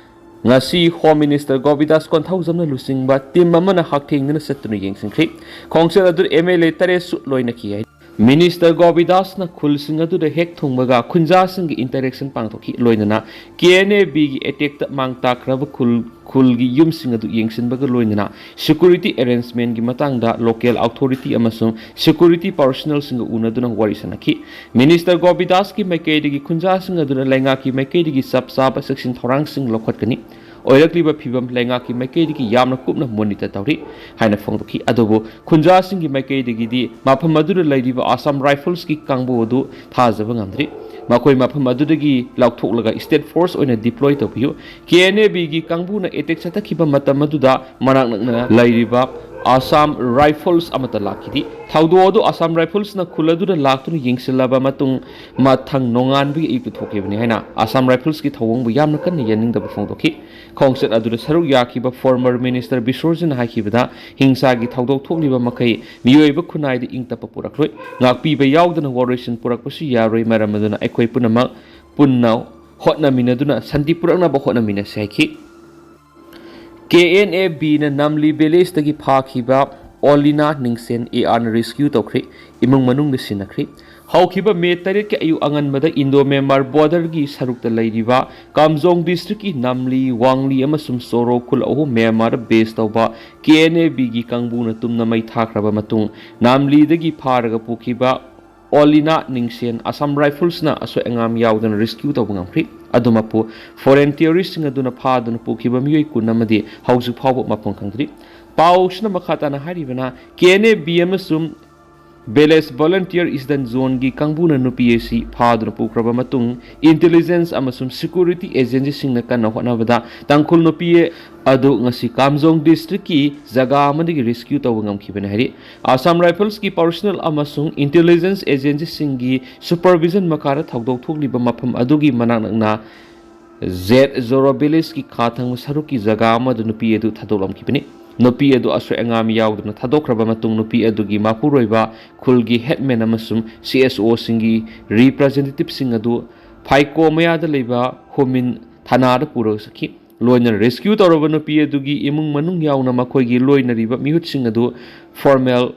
ꯉꯁꯤ ꯍꯣꯝ ꯃꯤꯅꯤꯁꯇꯔ ꯒꯣꯕꯤꯟꯗꯥꯁ ꯀꯣꯟꯊꯧꯖꯝꯅ ꯂꯨꯆꯤꯡꯕ ꯇꯤꯝ ꯑꯃꯅ ꯍꯛꯊꯦꯡꯅꯅ ꯆꯠꯇꯨꯅ ꯌꯦꯡꯁꯤꯟꯈ꯭ꯔꯦ꯫ ꯈꯣꯡꯆꯠ ꯑꯗꯨꯗ ꯑꯦꯝ ꯑꯦꯜ ꯑꯦ ꯇꯔꯦꯠꯁꯨ ꯂꯣꯏꯅꯈꯤ ꯍꯥꯏ꯫ ꯃꯤꯅꯤꯁꯇꯔ ꯒꯣꯕꯤꯗꯥꯁꯅ ꯈꯨꯜꯁꯤꯡ ꯑꯗꯨꯗ ꯍꯦꯛ ꯊꯨꯡꯕꯒ ꯈꯨꯟꯖꯥꯁꯤꯡꯒꯤ ꯏꯟꯇꯔꯦꯛꯁꯟ ꯄꯥꯡꯊꯣꯛꯈꯤ꯫ ꯂꯣꯏꯅꯅ ꯀꯦ ꯑꯦꯟ ꯑꯦ ꯕꯤꯒꯤ ꯑꯦꯇꯦꯛꯇ ꯃꯥꯡ ꯇꯥꯛꯈ꯭ꯔꯕ ꯈꯨꯜ ꯈꯨꯜꯒꯤ ꯌꯨꯝꯁꯤꯡ ꯑꯗꯨ ꯌꯦꯡꯁꯤꯟꯕꯒ ꯂꯣꯏꯅꯅ ꯁꯦꯀ꯭ꯌꯨꯔꯤꯇꯤ ꯑꯦꯔꯦꯟꯖꯃꯦꯟꯒꯤ ꯃꯇꯥꯡꯗ ꯂꯣꯀꯦꯜ ꯑꯣꯊꯣꯔꯤꯇꯤ ꯑꯃꯁꯨꯡ ꯁꯦꯀ꯭ꯌꯨꯔꯤꯇꯤ ꯄꯥꯔꯁꯣꯅꯦꯜꯁꯤꯡꯒ ꯎꯅꯗꯨꯅ ꯋꯥꯔꯤ ꯁꯥꯟꯅꯈꯤ꯫ ꯃꯤꯅꯤꯁꯇꯔ ꯒꯣꯕꯤꯗꯥꯁꯀꯤ ꯃꯥꯏꯀꯩꯗꯒꯤ ꯈꯨꯟꯖꯥꯁꯤꯡ ꯑꯗꯨꯅ ꯂꯩꯉꯥꯛꯀꯤ ꯃꯥꯏꯀꯩꯗꯒꯤ ꯆꯞ ꯆꯥꯕ ꯆꯦꯛꯁꯤꯟ ꯊꯧꯔꯥꯡꯁꯤꯡ ꯂꯧꯈꯠꯀꯅꯤ꯫ ꯑꯣꯏꯔꯛꯂꯤꯕ ꯐꯤꯕꯝ ꯂꯩꯉꯥꯛꯀꯤ ꯃꯥꯏꯀꯩꯗꯒꯤ ꯌꯥꯝꯅ ꯀꯨꯞꯅ ꯃꯣꯅꯤꯇꯔ ꯇꯧꯔꯤ ꯍꯥꯏꯅ ꯐꯣꯡꯗꯣꯛꯈꯤ꯫ ꯑꯗꯨꯕꯨ ꯈꯨꯟꯖꯥꯁꯤꯡꯒꯤ ꯃꯥꯏꯀꯩꯗꯒꯤꯗꯤ ꯃꯐꯝ ꯑꯗꯨꯗ ꯂꯩꯔꯤꯕ ꯑꯁꯥꯝ ꯔꯥꯏꯐꯜꯁꯀꯤ ꯀꯥꯡꯕꯨ ꯑꯗꯨ ꯊꯥꯖꯕ ꯉꯝꯗ꯭ꯔꯤ꯫ ꯃꯈꯣꯏ ꯃꯐꯝ ꯑꯗꯨꯗꯒꯤ ꯂꯧꯊꯣꯛꯂꯒ ꯁ꯭ꯇꯦꯠ ꯐꯣꯔꯁ ꯑꯣꯏꯅ ꯗꯤꯄ꯭ꯂꯣꯏ ꯇꯧꯕꯤꯌꯨ꯫ ꯀꯦ ꯑꯦꯟ ꯑꯦ ꯕꯤꯒꯤ ꯀꯥꯡꯕꯨꯅ ꯑꯦꯇꯦꯛ ꯆꯠꯊꯈꯤꯕ ꯃꯇꯝ ꯑꯗꯨꯗ ꯃꯅꯥꯛ ꯅꯛꯅ ꯂꯩꯔꯤꯕ ꯑꯁꯥꯝ ꯔꯥꯏꯐꯜꯁ ꯑꯃꯠꯇ ꯂꯥꯛꯈꯤꯗꯦ꯫ ꯊꯧꯗꯣꯛ ꯑꯗꯨ ꯑꯁꯥꯝ ꯔꯥꯏꯐꯜꯁꯅ ꯈꯨꯜ ꯑꯗꯨꯗ ꯂꯥꯛꯇꯨꯅ ꯌꯦꯡꯁꯤꯜꯂꯕ ꯃꯇꯨꯡ ꯃꯊꯪ ꯅꯣꯡꯉꯥꯟꯕꯒꯤ ꯑꯌꯨꯛꯇ ꯊꯣꯛꯈꯤꯕꯅꯤ ꯍꯥꯏꯅ ꯑꯁꯥꯝ ꯔꯥꯏꯐꯜꯁꯀꯤ ꯊꯧꯑꯣꯡꯕꯨ ꯌꯥꯝꯅ ꯀꯟꯅ ꯌꯥꯅꯤꯡꯗꯕ ꯐꯣꯡꯗꯣꯛꯈꯤ꯫ ꯈꯣꯡꯆꯠ ꯑꯗꯨꯗ ꯁꯔꯨꯛ ꯌꯥꯈꯤꯕ ꯐꯣꯔꯃꯔ ꯃꯤꯅꯤꯁꯇꯔ ꯕꯤꯁꯣꯔꯖꯤꯠꯅ ꯍꯥꯏꯈꯤꯕꯗ, ꯍꯤꯡꯁꯥꯒꯤ ꯊꯧꯗꯣꯛ ꯊꯣꯛꯂꯤꯕ ꯃꯈꯩ ꯃꯤꯑꯣꯏꯕ ꯈꯨꯟꯅꯥꯏꯗ ꯏꯪ ꯇꯞꯄ ꯄꯨꯔꯛꯂꯣꯏ꯫ ꯉꯥꯛꯄꯤꯕ ꯌꯥꯎꯗꯅ ꯋꯥꯔꯣꯏꯁꯤꯟ ꯄꯨꯔꯛꯄꯁꯨ ꯌꯥꯔꯣꯏ꯫ ꯃꯔꯝ ꯑꯗꯨꯅ ꯑꯩꯈꯣꯏ ꯄꯨꯝꯅꯃꯛ ꯄꯨꯟꯅ ꯍꯣꯠꯅꯃꯤꯟꯅꯗꯨꯅ ꯁꯥꯟꯇꯤ ꯄꯨꯔꯛꯅꯕ ꯍꯣꯠꯅꯃꯤꯟꯅꯁꯤ ꯍꯥꯏꯈꯤ꯫ ꯀꯦ ꯑꯦꯟ ꯑꯦ ꯕꯤꯅ ꯅꯝꯂꯤ ꯚꯤꯂꯦꯖꯇꯒꯤ ꯐꯥꯈꯤꯕ ꯑꯣꯂꯤꯅꯥ ꯅꯤꯡꯁꯦꯟ ꯑꯦ ꯑꯥꯔꯅ ꯔꯦꯁꯀ꯭ꯌꯨ ꯇꯧꯈ꯭ꯔꯦ꯫ ꯏꯃꯨꯡ ꯃꯅꯨꯡꯗ ꯁꯤꯟꯅꯈ꯭ꯔꯦ꯫ ꯍꯧꯈꯤꯕ ꯃꯦ ꯇꯔꯦꯠꯀꯤ ꯑꯌꯨꯛ ꯑꯉꯟꯕꯗ ꯏꯟꯗꯣ ꯃ꯭ꯌꯥꯟꯃꯥꯔ ꯕꯣꯔꯗꯔꯒꯤ ꯁꯔꯨꯛꯇ ꯂꯩꯔꯤꯕ ꯀꯥꯝꯖꯣꯡ ꯗꯤꯁꯇ꯭ꯔꯤꯛꯀꯤ ꯅꯥꯝꯂꯤ, ꯋꯥꯡꯂꯤ ꯑꯃꯁꯨꯡ ꯆꯣꯔꯣ ꯈꯨꯜ ꯑꯍꯨꯝ ꯃ꯭ꯌꯥꯟꯃꯥꯔꯗ ꯕꯦꯁ ꯇꯧꯕ ꯀꯦ ꯑꯦꯟ ꯑꯦ ꯕꯤꯒꯤ ꯀꯥꯡꯕꯨꯅ ꯇꯨꯝꯅ ꯃꯩ ꯊꯥꯈ꯭ꯔꯕ ꯃꯇꯨꯡ, ꯅꯥꯝꯂꯤꯗꯒꯤ ꯐꯥꯔꯒ ꯄꯨꯈꯤꯕ ꯑꯣꯂꯤꯅꯥ ꯅꯤꯡꯁꯦꯟ ꯑꯁꯥꯝ ꯔꯥꯏꯐꯜꯁꯅ ꯑꯁꯣꯏ ꯑꯉꯥꯝ ꯌꯥꯎꯗꯅ ꯔꯦꯁꯀ꯭ꯌꯨ ꯇꯧꯕ ꯉꯝꯈ꯭ꯔꯤ꯫ ꯑꯗꯨꯃꯛꯄꯨ ꯐꯣꯔꯦꯟ ꯇꯦꯔꯣꯔꯤꯁꯁꯤꯡ ꯑꯗꯨꯅ ꯐꯥꯗꯨꯅ ꯄꯨꯈꯤꯕ ꯃꯤꯑꯣꯏ ꯀꯨꯟ ꯑꯃꯗꯤ ꯍꯧꯖꯤꯛ ꯐꯥꯎꯕ ꯃꯐꯝ ꯈꯪꯗ꯭ꯔꯤ꯫ ꯄꯥꯎꯁꯤꯅ ꯃꯈꯥ ꯇꯥꯅ ꯍꯥꯏꯔꯤꯕꯅ, ꯀꯦ ꯑꯦꯟ ꯑꯦ ꯕꯤ ꯑꯃꯁꯨꯡ ꯚꯤꯂꯦꯖ ꯚꯣꯂꯟꯇꯤꯌꯔ ꯏꯁꯇꯔꯟ ꯖꯣꯟꯒꯤ ꯀꯥꯡꯕꯨꯅ ꯅꯨꯄꯤ ꯑꯁꯤ ꯐꯥꯗꯨꯅ ꯄꯨꯈ꯭ꯔꯕ ꯃꯇꯨꯡ, ꯏꯟꯇꯦꯂꯤꯖꯦꯟꯁ ꯑꯃꯁꯨꯡ ꯁꯦꯀ꯭ꯌꯨꯔꯤꯇꯤ ꯑꯦꯖꯦꯟꯁꯤꯁꯤꯡꯅ ꯀꯟꯅ ꯍꯣꯠꯅꯕꯗ ꯇꯥꯡꯈꯨꯜ ꯅꯨꯄꯤ ꯑꯗꯨ ꯉꯁꯤ ꯀꯥꯝꯖꯣꯡ ꯗꯤꯁꯇ꯭ꯔꯤꯛꯀꯤ ꯖꯒꯥ ꯑꯃꯗꯒꯤ ꯔꯦꯁꯀ꯭ꯌꯨ ꯇꯧꯕ ꯉꯝꯈꯤꯕꯅꯤ ꯍꯥꯏꯔꯤ꯫ ꯑꯁꯥꯝ ꯔꯥꯏꯐꯜꯁꯀꯤ ꯄꯥꯔꯁꯣꯅꯦꯜ ꯑꯃꯁꯨꯡ ꯏꯟꯇꯦꯂꯤꯖꯦꯟꯁ ꯑꯦꯖꯦꯟꯁꯤꯁꯤꯡꯒꯤ ꯁꯨꯄꯔꯚꯤꯖꯟ ꯃꯈꯥꯗ ꯊꯧꯗꯣꯛ ꯊꯣꯛꯂꯤꯕ ꯃꯐꯝ ꯑꯗꯨꯒꯤ ꯃꯅꯥꯛ ꯅꯛꯅ ꯖꯦꯠ ꯖꯣꯔꯣ ꯚꯤꯂꯦꯖꯀꯤ ꯈꯥ ꯊꯪꯕ ꯁꯔꯨꯛꯀꯤ ꯖꯒꯥ ꯑꯃꯗ ꯅꯨꯄꯤ ꯑꯗꯨ ꯊꯥꯗꯣꯛꯂꯝꯈꯤꯕꯅꯤ꯫ ꯅꯨꯄꯤ ꯑꯗꯨ ꯑꯁꯣꯏ ꯑꯉꯥꯝ ꯌꯥꯎꯗꯅ ꯊꯥꯗꯣꯛꯈ꯭ꯔꯕ ꯃꯇꯨꯡ, ꯅꯨꯄꯤ ꯑꯗꯨꯒꯤ ꯃꯄꯨꯔꯣꯏꯕ, ꯈꯨꯜꯒꯤ ꯍꯦꯗꯃꯦꯟ ꯑꯃꯁꯨꯡ ꯁꯤ ꯑꯦꯁ ꯑꯣꯁꯤꯡꯒꯤ ꯔꯤꯄ꯭ꯔꯖꯦꯟꯇꯦꯇꯤꯚꯁꯤꯡ ꯑꯗꯨ ꯐꯥꯏꯀꯣ ꯃꯌꯥꯗ ꯂꯩꯕ ꯍꯣꯃꯤꯟ ꯊꯥꯅꯥꯗ ꯄꯨꯔꯒ ꯆꯠꯈꯤ꯫ ꯂꯣꯏꯅꯅ ꯔꯦꯁꯀ꯭ꯌꯨ ꯇꯧꯔꯕ ꯅꯨꯄꯤ ꯑꯗꯨꯒꯤ ꯏꯃꯨꯡ ꯃꯅꯨꯡ ꯌꯥꯎꯅ ꯃꯈꯣꯏꯒꯤ ꯂꯣꯏꯅꯔꯤꯕ ꯃꯤꯍꯨꯠꯁꯤꯡ ꯑꯗꯨ formal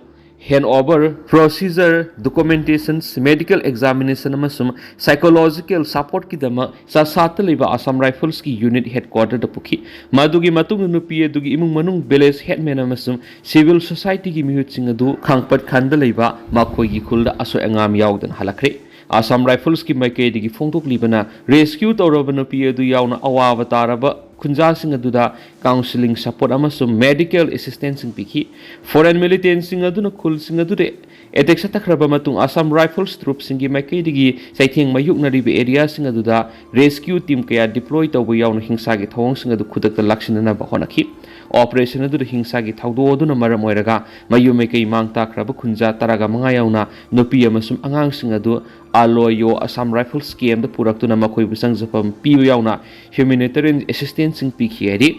handover procedure, documentations, medical examination ꯑꯃꯁꯨꯡ psychological supportꯀꯤꯗꯃꯛ ꯆꯁꯥꯠꯇ ꯂꯩꯕ Assam Riflesꯀꯤ unit headquarterꯗ ꯄꯨꯈꯤ꯫ ꯃꯗꯨꯒꯤ ꯃꯇꯨꯡꯗ ꯅꯨꯄꯤ ꯑꯗꯨꯒꯤ ꯏꯃꯨꯡ ꯃꯅꯨꯡ, village headman ꯑꯃꯁꯨꯡ civil societyꯒꯤ ꯃꯤꯍꯨꯠꯁꯤꯡ ꯑꯗꯨ ꯈꯥꯡꯄꯠ ꯈꯟꯗ ꯂꯩꯕ ꯃꯈꯣꯏꯒꯤ ꯈꯨꯜꯗ ꯑꯁꯣꯏ ꯑꯉꯥꯝ ꯌꯥꯎꯗꯅ ꯍꯜꯂꯛꯈ꯭ꯔꯦ꯫ Assam Riflesꯀꯤ ꯃꯥꯏꯀꯩꯗꯒꯤ ꯐꯣꯡꯗꯣꯛꯂꯤꯕꯅ, rescue ꯇꯧꯔꯕ ꯅꯨꯄꯤ ꯑꯗꯨ ꯌꯥꯎꯅ ꯑꯋꯥꯕ ꯇꯥꯔꯕ ꯈꯨꯟꯖꯥꯁꯤꯡ ꯑꯗꯨꯗ counselling support ꯑꯃꯁꯨꯡ medical assistanceꯁꯤꯡ ꯄꯤꯈꯤ꯫ Foreign militantꯁꯤꯡ ꯑꯗꯨꯅ ꯈꯨꯜꯁꯤꯡ ꯑꯗꯨꯗ attack ꯆꯠꯊꯈ꯭ꯔꯕ ꯃꯇꯨꯡ, Assam Rifles troopꯁꯤꯡꯒꯤ ꯃꯥꯏꯀꯩꯗꯒꯤ ꯆꯩꯊꯦꯡ ꯃꯥꯌꯣꯛꯅꯔꯤꯕ areaꯁꯤꯡ ꯑꯗꯨꯗ rescue team ꯀꯌꯥ deploy ꯇꯧꯕ ꯌꯥꯎꯅ ꯍꯤꯡꯁꯥꯒꯤ ꯊꯧꯑꯣꯡꯁꯤꯡ ꯑꯗꯨ ꯈꯨꯗꯛꯇ ꯂꯥꯛꯁꯤꯟꯅꯅꯕ ꯍꯣꯠꯅꯈꯤ꯫ Operation ꯑꯗꯨꯗ ꯍꯤꯡꯁꯥꯒꯤ ꯊꯧꯗꯣꯛ ꯑꯗꯨꯅ ꯃꯔꯝ ꯑꯣꯏꯔꯒ ꯃꯌꯨꯝ ꯃꯩꯀꯩ ꯃꯥꯡ ꯇꯥꯛꯈ꯭ꯔꯕ ꯈꯨꯟꯖꯥ ꯇꯔꯥꯒ ꯃꯉꯥ ꯌꯥꯎꯅ ꯅꯨꯄꯤ ꯑꯃꯁꯨꯡ ꯑꯉꯥꯡꯁꯤꯡ ꯑꯗꯨ ꯑꯥꯂꯣꯌꯣ Assam Rifles campꯇ ꯄꯨꯔꯛꯇꯨꯅ ꯃꯈꯣꯏꯕꯨ ꯆꯪꯖꯐꯝ ꯄꯤꯕ ꯌꯥꯎꯅ humanitarian assistanceꯁꯤꯡ ꯄꯤꯈꯤ ꯍꯥꯏꯔꯤ꯫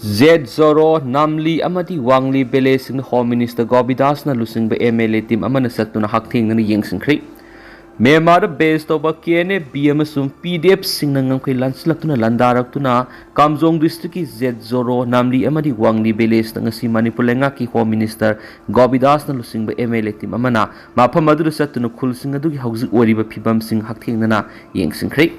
ꯖꯦꯠ ꯖꯣꯔꯣ, ꯅꯥꯝꯂꯤ ꯑꯃꯗꯤ ꯋꯥꯡꯂꯤ villageꯁꯤꯡꯗ Home Minister ꯒꯣꯕꯤꯗꯥꯁꯅ ꯂꯨꯆꯤꯡꯕ M L A team ꯑꯃꯅ ꯆꯠꯇꯨꯅ ꯍꯛꯊꯦꯡꯅꯅ ꯌꯦꯡꯁꯤꯟꯈ꯭ꯔꯦ꯫ ꯃ꯭ꯌꯥꯟꯃꯥꯔꯗ base ꯇꯧꯕ K N A B ꯑꯃꯁꯨꯡ P D Fꯁꯤꯡꯅ ꯉꯝꯈꯩ ꯂꯥꯟꯁꯤꯜꯂꯛꯇꯨꯅ ꯂꯥꯟꯗꯥꯔꯛꯇꯨꯅ ꯀꯥꯝꯖꯣꯡ districtꯀꯤ ꯖꯦꯠ ꯖꯣꯔꯣ, ꯅꯥꯝꯂꯤ ꯑꯃꯗꯤ ꯋꯥꯡꯂꯤ villageꯇ ꯉꯁꯤ ꯃꯅꯤꯄꯨꯔ ꯂꯩꯉꯥꯛꯀꯤ Home Minister ꯒꯣꯕꯤꯗꯥꯁꯅ ꯂꯨꯆꯤꯡꯕ M L A team ꯑꯃꯅ ꯃꯐꯝ ꯑꯗꯨꯗ ꯆꯠꯇꯨꯅ ꯈꯨꯜꯁꯤꯡ ꯑꯗꯨꯒꯤ ꯍꯧꯖꯤꯛ ꯑꯣꯏꯔꯤꯕ ꯐꯤꯕꯝꯁꯤꯡ ꯍꯛꯊꯦꯡꯅꯅ ꯌꯦꯡꯁꯤꯟꯈ꯭ꯔꯦ꯫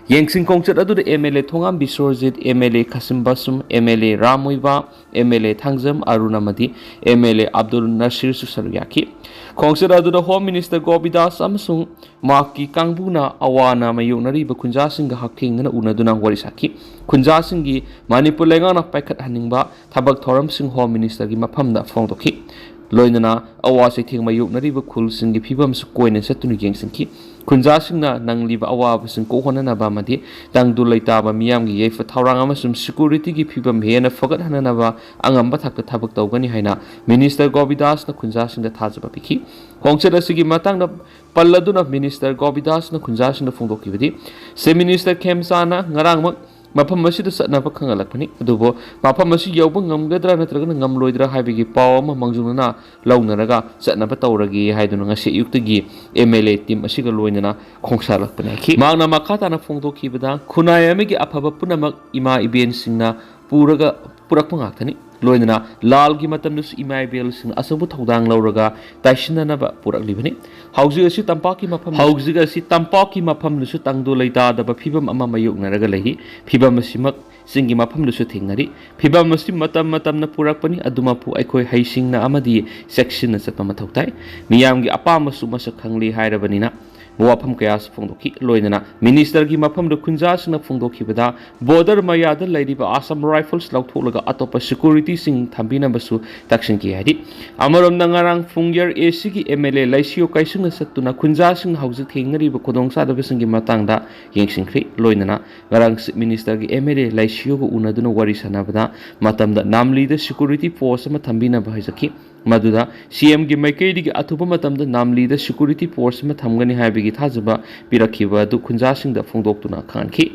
ꯌꯦꯡꯁꯤꯟ ꯈꯣꯡꯆꯠ ꯑꯗꯨꯗ M L A Thongam ꯕꯤꯁ꯭ꯋꯔꯖꯤꯠ, M L A ꯈꯥꯁꯤꯝ ꯕꯥꯁꯨꯝ, M L A Ram ꯃꯣꯏꯕꯥ, M L A Thangjam Arun ꯑꯃꯗꯤ M L A ꯑꯕꯗꯨꯜ ꯅꯁꯤꯔꯁꯨ ꯁꯔꯨꯛ ꯌꯥꯈꯤ꯫ ꯈꯣꯡꯆꯠ ꯑꯗꯨꯗ Home Minister ꯒꯣꯕꯤꯗꯥꯁ ꯑꯃꯁꯨꯡ ꯃꯍꯥꯛꯀꯤ ꯀꯥꯡꯕꯨꯅ ꯑꯋꯥ ꯑꯅꯥ ꯃꯥꯌꯣꯛꯅꯔꯤꯕ ꯈꯨꯟꯖꯥꯁꯤꯡꯒ ꯍꯛꯊꯦꯡꯅꯅ ꯎꯅꯗꯨꯅ ꯋꯥꯔꯤ ꯁꯥꯈꯤ꯫ ꯈꯨꯟꯖꯥꯁꯤꯡꯒꯤ ꯃꯅꯤꯄꯨꯔ ꯂꯩꯉꯥꯛꯅ ꯄꯥꯏꯈꯠꯍꯟꯅꯤꯡꯕ ꯊꯕꯛ ꯊꯧꯔꯝꯁꯤꯡ Home Ministerꯒꯤ ꯃꯐꯝꯗ ꯐꯣꯡꯗꯣꯛꯈꯤ꯫ ꯂꯣꯏꯅꯅ ꯑꯋꯥ ꯆꯩꯊꯦꯡ ꯃꯥꯌꯣꯛꯅꯔꯤꯕ ꯈꯨꯜꯁꯤꯡꯒꯤ ꯐꯤꯕꯝꯁꯨ ꯀꯣꯏꯅ ꯆꯠꯇꯨꯅ ꯌꯦꯡꯁꯤꯟꯈꯤ꯫ ꯈꯨꯟꯖꯥꯁꯤꯡꯅ ꯅꯪꯂꯤꯕ ꯑꯋꯥꯕꯁꯤꯡ ꯀꯣꯛꯍꯟꯅꯅꯕ ꯑꯃꯗꯤ ꯇꯪꯗꯨ ꯂꯩꯇꯥꯕ ꯃꯤꯌꯥꯝꯒꯤ ꯌꯥꯏꯐ ꯊꯧꯔꯥꯡ ꯑꯃꯁꯨꯡ securityꯒꯤ ꯐꯤꯕꯝ ꯍꯦꯟꯅ ꯐꯒꯠꯍꯟꯅꯅꯕ ꯑꯉꯝꯕ ꯊꯥꯛꯇ ꯊꯕꯛ ꯇꯧꯒꯅꯤ ꯍꯥꯏꯅ Minister ꯒꯣꯕꯤꯗꯥꯁꯅ ꯈꯨꯟꯖꯥꯁꯤꯡꯗ ꯊꯥꯖꯕ ꯄꯤꯈꯤ꯫ ꯈꯣꯡꯆꯠ ꯑꯁꯤꯒꯤ ꯃꯇꯥꯡꯗ ꯄꯜꯂꯗꯨꯅ Minister ꯒꯣꯕꯤꯗꯥꯁꯅ ꯈꯨꯟꯖꯥꯁꯤꯡꯗ ꯐꯣꯡꯗꯣꯛꯈꯤꯕꯗꯤ, Chief Minister ꯈꯦꯝꯆꯥꯅ ꯉꯔꯥꯡꯃꯛ ꯃꯐꯝ ꯑꯁꯤꯗ ꯆꯠꯅꯕ ꯈꯪꯍꯜꯂꯛꯄꯅꯤ, ꯑꯗꯨꯕꯨ ꯃꯐꯝ ꯑꯁꯤ ꯌꯧꯕ ꯉꯝꯒꯗ꯭ꯔꯥ ꯅꯠꯇ꯭ꯔꯒꯅ ꯉꯝꯂꯣꯏꯗ꯭ꯔꯥ ꯍꯥꯏꯕꯒꯤ ꯄꯥꯎ ꯑꯃ ꯃꯥꯡꯖꯧꯅꯅ ꯂꯧꯅꯔꯒ ꯆꯠꯅꯕ ꯇꯧꯔꯒꯦ ꯍꯥꯏꯗꯨꯅ ꯉꯁꯤ ꯑꯌꯨꯛꯇꯒꯤ M L A team ꯑꯁꯤꯒ ꯂꯣꯏꯅꯅ ꯈꯣꯡꯁꯥꯜꯂꯛꯄꯅꯤ ꯍꯥꯏꯈꯤ꯫ ꯃꯍꯥꯛꯅ ꯃꯈꯥ ꯇꯥꯅ ꯐꯣꯡꯗꯣꯛꯈꯤꯕꯗ, ꯈꯨꯟꯅꯥꯏ ꯑꯃꯒꯤ ꯑꯐꯕ ꯄꯨꯝꯅꯃꯛ ꯏꯃꯥ ꯏꯕꯦꯟꯁꯤꯡꯅ ꯄꯨꯔꯒ ꯄꯨꯔꯛꯄ ꯉꯥꯛꯇꯅꯤ꯫ ꯂꯣꯏꯅꯅ ꯂꯥꯜꯒꯤ ꯃꯇꯝꯗꯁꯨ ꯏꯃꯥ ꯏꯕꯦꯜꯁꯤꯡꯅ ꯑꯆꯧꯕ ꯊꯧꯗꯥꯡ ꯂꯧꯔꯒ ꯇꯥꯏꯁꯤꯟꯅꯅꯕ ꯄꯨꯔꯛꯂꯤꯕꯅꯤ꯫ ꯍꯧꯖꯤꯛ ꯑꯁꯤ ꯇꯝꯄꯥꯛꯀꯤ ꯃꯐꯝ ꯍꯧꯖꯤꯛ ꯑꯁꯤ ꯇꯝꯄꯥꯛꯀꯤ ꯃꯐꯝꯗꯁꯨ ꯇꯪꯗꯨ ꯂꯩꯇꯥꯗꯕ ꯐꯤꯕꯝ ꯑꯃ ꯃꯥꯌꯣꯛꯅꯔꯒ ꯂꯩꯔꯤ꯫ ꯐꯤꯕꯝ ꯑꯁꯤꯃꯛ ꯆꯤꯡꯒꯤ ꯃꯐꯝꯗꯁꯨ ꯊꯦꯡꯅꯔꯤ꯫ ꯐꯤꯕꯝ ꯑꯁꯤ ꯃꯇꯝ ꯃꯇꯝꯅ ꯄꯨꯔꯛꯄꯅꯤ꯫ ꯑꯗꯨꯃꯛꯄꯨ ꯑꯩꯈꯣꯏ ꯍꯩꯁꯤꯡꯅ ꯑꯃꯗꯤ ꯆꯦꯛꯁꯤꯟꯅ ꯆꯠꯄ ꯃꯊꯧ ꯇꯥꯏ꯫ ꯃꯤꯌꯥꯝꯒꯤ ꯑꯄꯥꯝꯕꯁꯨ ꯃꯁꯛ ꯈꯪꯂꯤ ꯍꯥꯏꯔꯕꯅꯤꯅ ꯋꯥꯐꯝ ꯀꯌꯥꯁꯨ ꯐꯣꯡꯗꯣꯛꯈꯤ꯫ ꯂꯣꯏꯅꯅ ꯃꯤꯅꯤꯁꯇꯔꯒꯤ ꯃꯐꯝꯗ ꯈꯨꯟꯖꯥꯁꯤꯡꯅ ꯐꯣꯡꯗꯣꯛꯈꯤꯕꯗ, ꯕꯣꯔꯗꯔ ꯃꯌꯥꯗ ꯂꯩꯔꯤꯕ ꯑꯁꯥꯝ ꯔꯥꯏꯐꯜꯁ ꯂꯧꯊꯣꯛꯂꯒ ꯑꯇꯣꯞꯄ ꯁꯦꯀ꯭ꯌꯨꯔꯤꯇꯤꯁꯤꯡ ꯊꯝꯕꯤꯅꯕꯁꯨ ꯇꯛꯁꯤꯟꯈꯤ ꯍꯥꯏꯔꯤ꯫ ꯑꯃꯔꯣꯝꯗ ꯉꯔꯥꯡ ꯐꯨꯡꯌꯔ ꯑꯦ ꯁꯤꯒꯤ ꯑꯦꯝ ꯑꯦꯜ ꯑꯦ ꯂꯩꯁꯤꯌꯣ ꯀꯩꯁꯨꯡꯅ ꯆꯠꯇꯨꯅ ꯈꯨꯟꯖꯥꯁꯤꯡꯅ ꯍꯧꯖꯤꯛ ꯊꯦꯡꯅꯔꯤꯕ ꯈꯨꯗꯣꯡꯆꯥꯗꯕꯁꯤꯡꯒꯤ ꯃꯇꯥꯡꯗ ꯌꯦꯡꯁꯤꯟꯈ꯭ꯔꯤ꯫ ꯂꯣꯏꯅꯅ ꯉꯔꯥꯡ ꯆꯤꯐ ꯃꯤꯅꯤꯁꯇꯔꯒꯤ ꯑꯦꯝ ꯑꯦꯜ ꯑꯦ ꯂꯩꯁꯤꯌꯣꯒ ꯎꯅꯗꯨꯅ ꯋꯥꯔꯤ ꯁꯥꯟꯅꯕꯗ ꯃꯇꯝꯗ ꯅꯥꯝꯂꯤꯗ ꯁꯦꯀ꯭ꯌꯨꯔꯤꯇꯤ ꯐꯣꯔꯁ ꯑꯃ ꯊꯝꯕꯤꯅꯕ ꯍꯥꯏꯖꯈꯤ꯫ ꯃꯗꯨꯗ ꯁꯤ ꯑꯦꯝꯒꯤ ꯃꯥꯏꯀꯩꯗꯒꯤ ꯑꯊꯨꯕ ꯃꯇꯝꯗ ꯅꯥꯝꯂꯤꯗ ꯁꯦꯀ꯭ꯌꯨꯔꯤꯇꯤ ꯐꯣꯔꯁ ꯑꯃ ꯊꯝꯒꯅꯤ ꯍꯥꯏꯕꯒꯤ ꯊꯥꯖꯕ ꯄꯤꯔꯛꯈꯤꯕ ꯑꯗꯨ ꯈꯨꯟꯖꯥꯁꯤꯡꯗ ꯐꯣꯡꯗꯣꯛꯇꯨꯅ ꯈꯪꯍꯟꯈꯤ꯫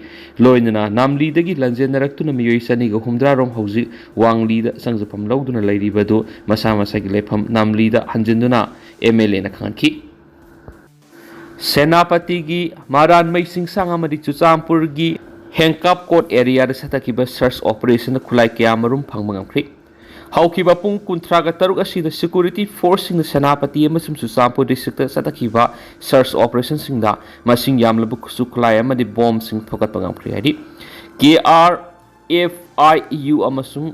ꯂꯣꯏꯅꯅ ꯅꯥꯝꯂꯤꯗꯒꯤ ꯂꯥꯟꯖꯦꯟꯅꯔꯛꯇꯨꯅ ꯃꯤꯑꯣꯏ ꯆꯅꯤꯒ ꯍꯨꯝꯗ꯭ꯔꯥ ꯔꯣꯝ ꯍꯧꯖꯤꯛ ꯋꯥꯡꯂꯤꯗ ꯆꯪꯖꯐꯝ ꯂꯧꯗꯨꯅ ꯂꯩꯔꯤꯕ ꯑꯗꯨ ꯃꯁꯥ ꯃꯁꯥꯒꯤ ꯂꯩꯐꯝ ꯅꯥꯝꯂꯤꯗ ꯍꯟꯖꯤꯟꯗꯨꯅ ꯑꯦꯝ ꯑꯦꯜ ꯑꯦꯅ ꯈꯪꯍꯟꯈꯤ꯫ ꯁꯦꯅꯥꯄꯇꯤꯒꯤ ꯃꯔꯥꯟꯃꯩ ꯆꯤꯡꯁꯥꯡ ꯑꯃꯗꯤ ꯆꯨꯔꯆꯥꯟꯄꯨꯔꯒꯤ ꯍꯦꯡꯀꯥꯞ ꯀꯣꯠ ꯑꯦꯔꯤꯌꯥꯗ ꯆꯠꯊꯈꯤꯕ ꯁꯔꯆ ꯑꯣꯄꯔꯦꯁꯟꯗ ꯈꯨꯠꯂꯥꯏ ꯀꯌꯥꯃꯔꯨꯝ ꯐꯪꯕ ꯉꯝꯈ꯭ꯔꯤ꯫ ꯍꯧꯈꯤꯕ ꯄꯨꯡ ꯀꯨꯟꯊ꯭ꯔꯥꯒ ꯇꯔꯨꯛ ꯑꯁꯤꯗ ꯁꯦꯀ꯭ꯌꯨꯔꯤꯇꯤ ꯐꯣꯔꯁꯁꯤꯡꯅ ꯁꯦꯅꯥꯄꯇꯤ ꯑꯃꯁꯨꯡ ꯆꯨꯔꯆꯥꯟꯄꯨꯔ ꯗꯤꯁꯇ꯭ꯔꯤꯛꯇ ꯆꯠꯊꯈꯤꯕ ꯁꯔꯆ ꯑꯣꯄꯔꯦꯁꯟꯁꯤꯡꯗ ꯃꯁꯤꯡ ꯌꯥꯝꯂꯕ ꯈꯨꯠꯁꯨ ꯈꯨꯠꯂꯥꯏ ꯑꯃꯗꯤ ꯕꯣꯝꯁꯤꯡ ꯐꯒꯠꯄ ꯉꯝꯈ꯭ꯔꯦ ꯍꯥꯏꯔꯤ꯫ ꯀꯦ ꯑꯥꯔ ꯑꯦꯐ ꯑꯥꯏ ꯌꯨ ꯑꯃꯁꯨꯡ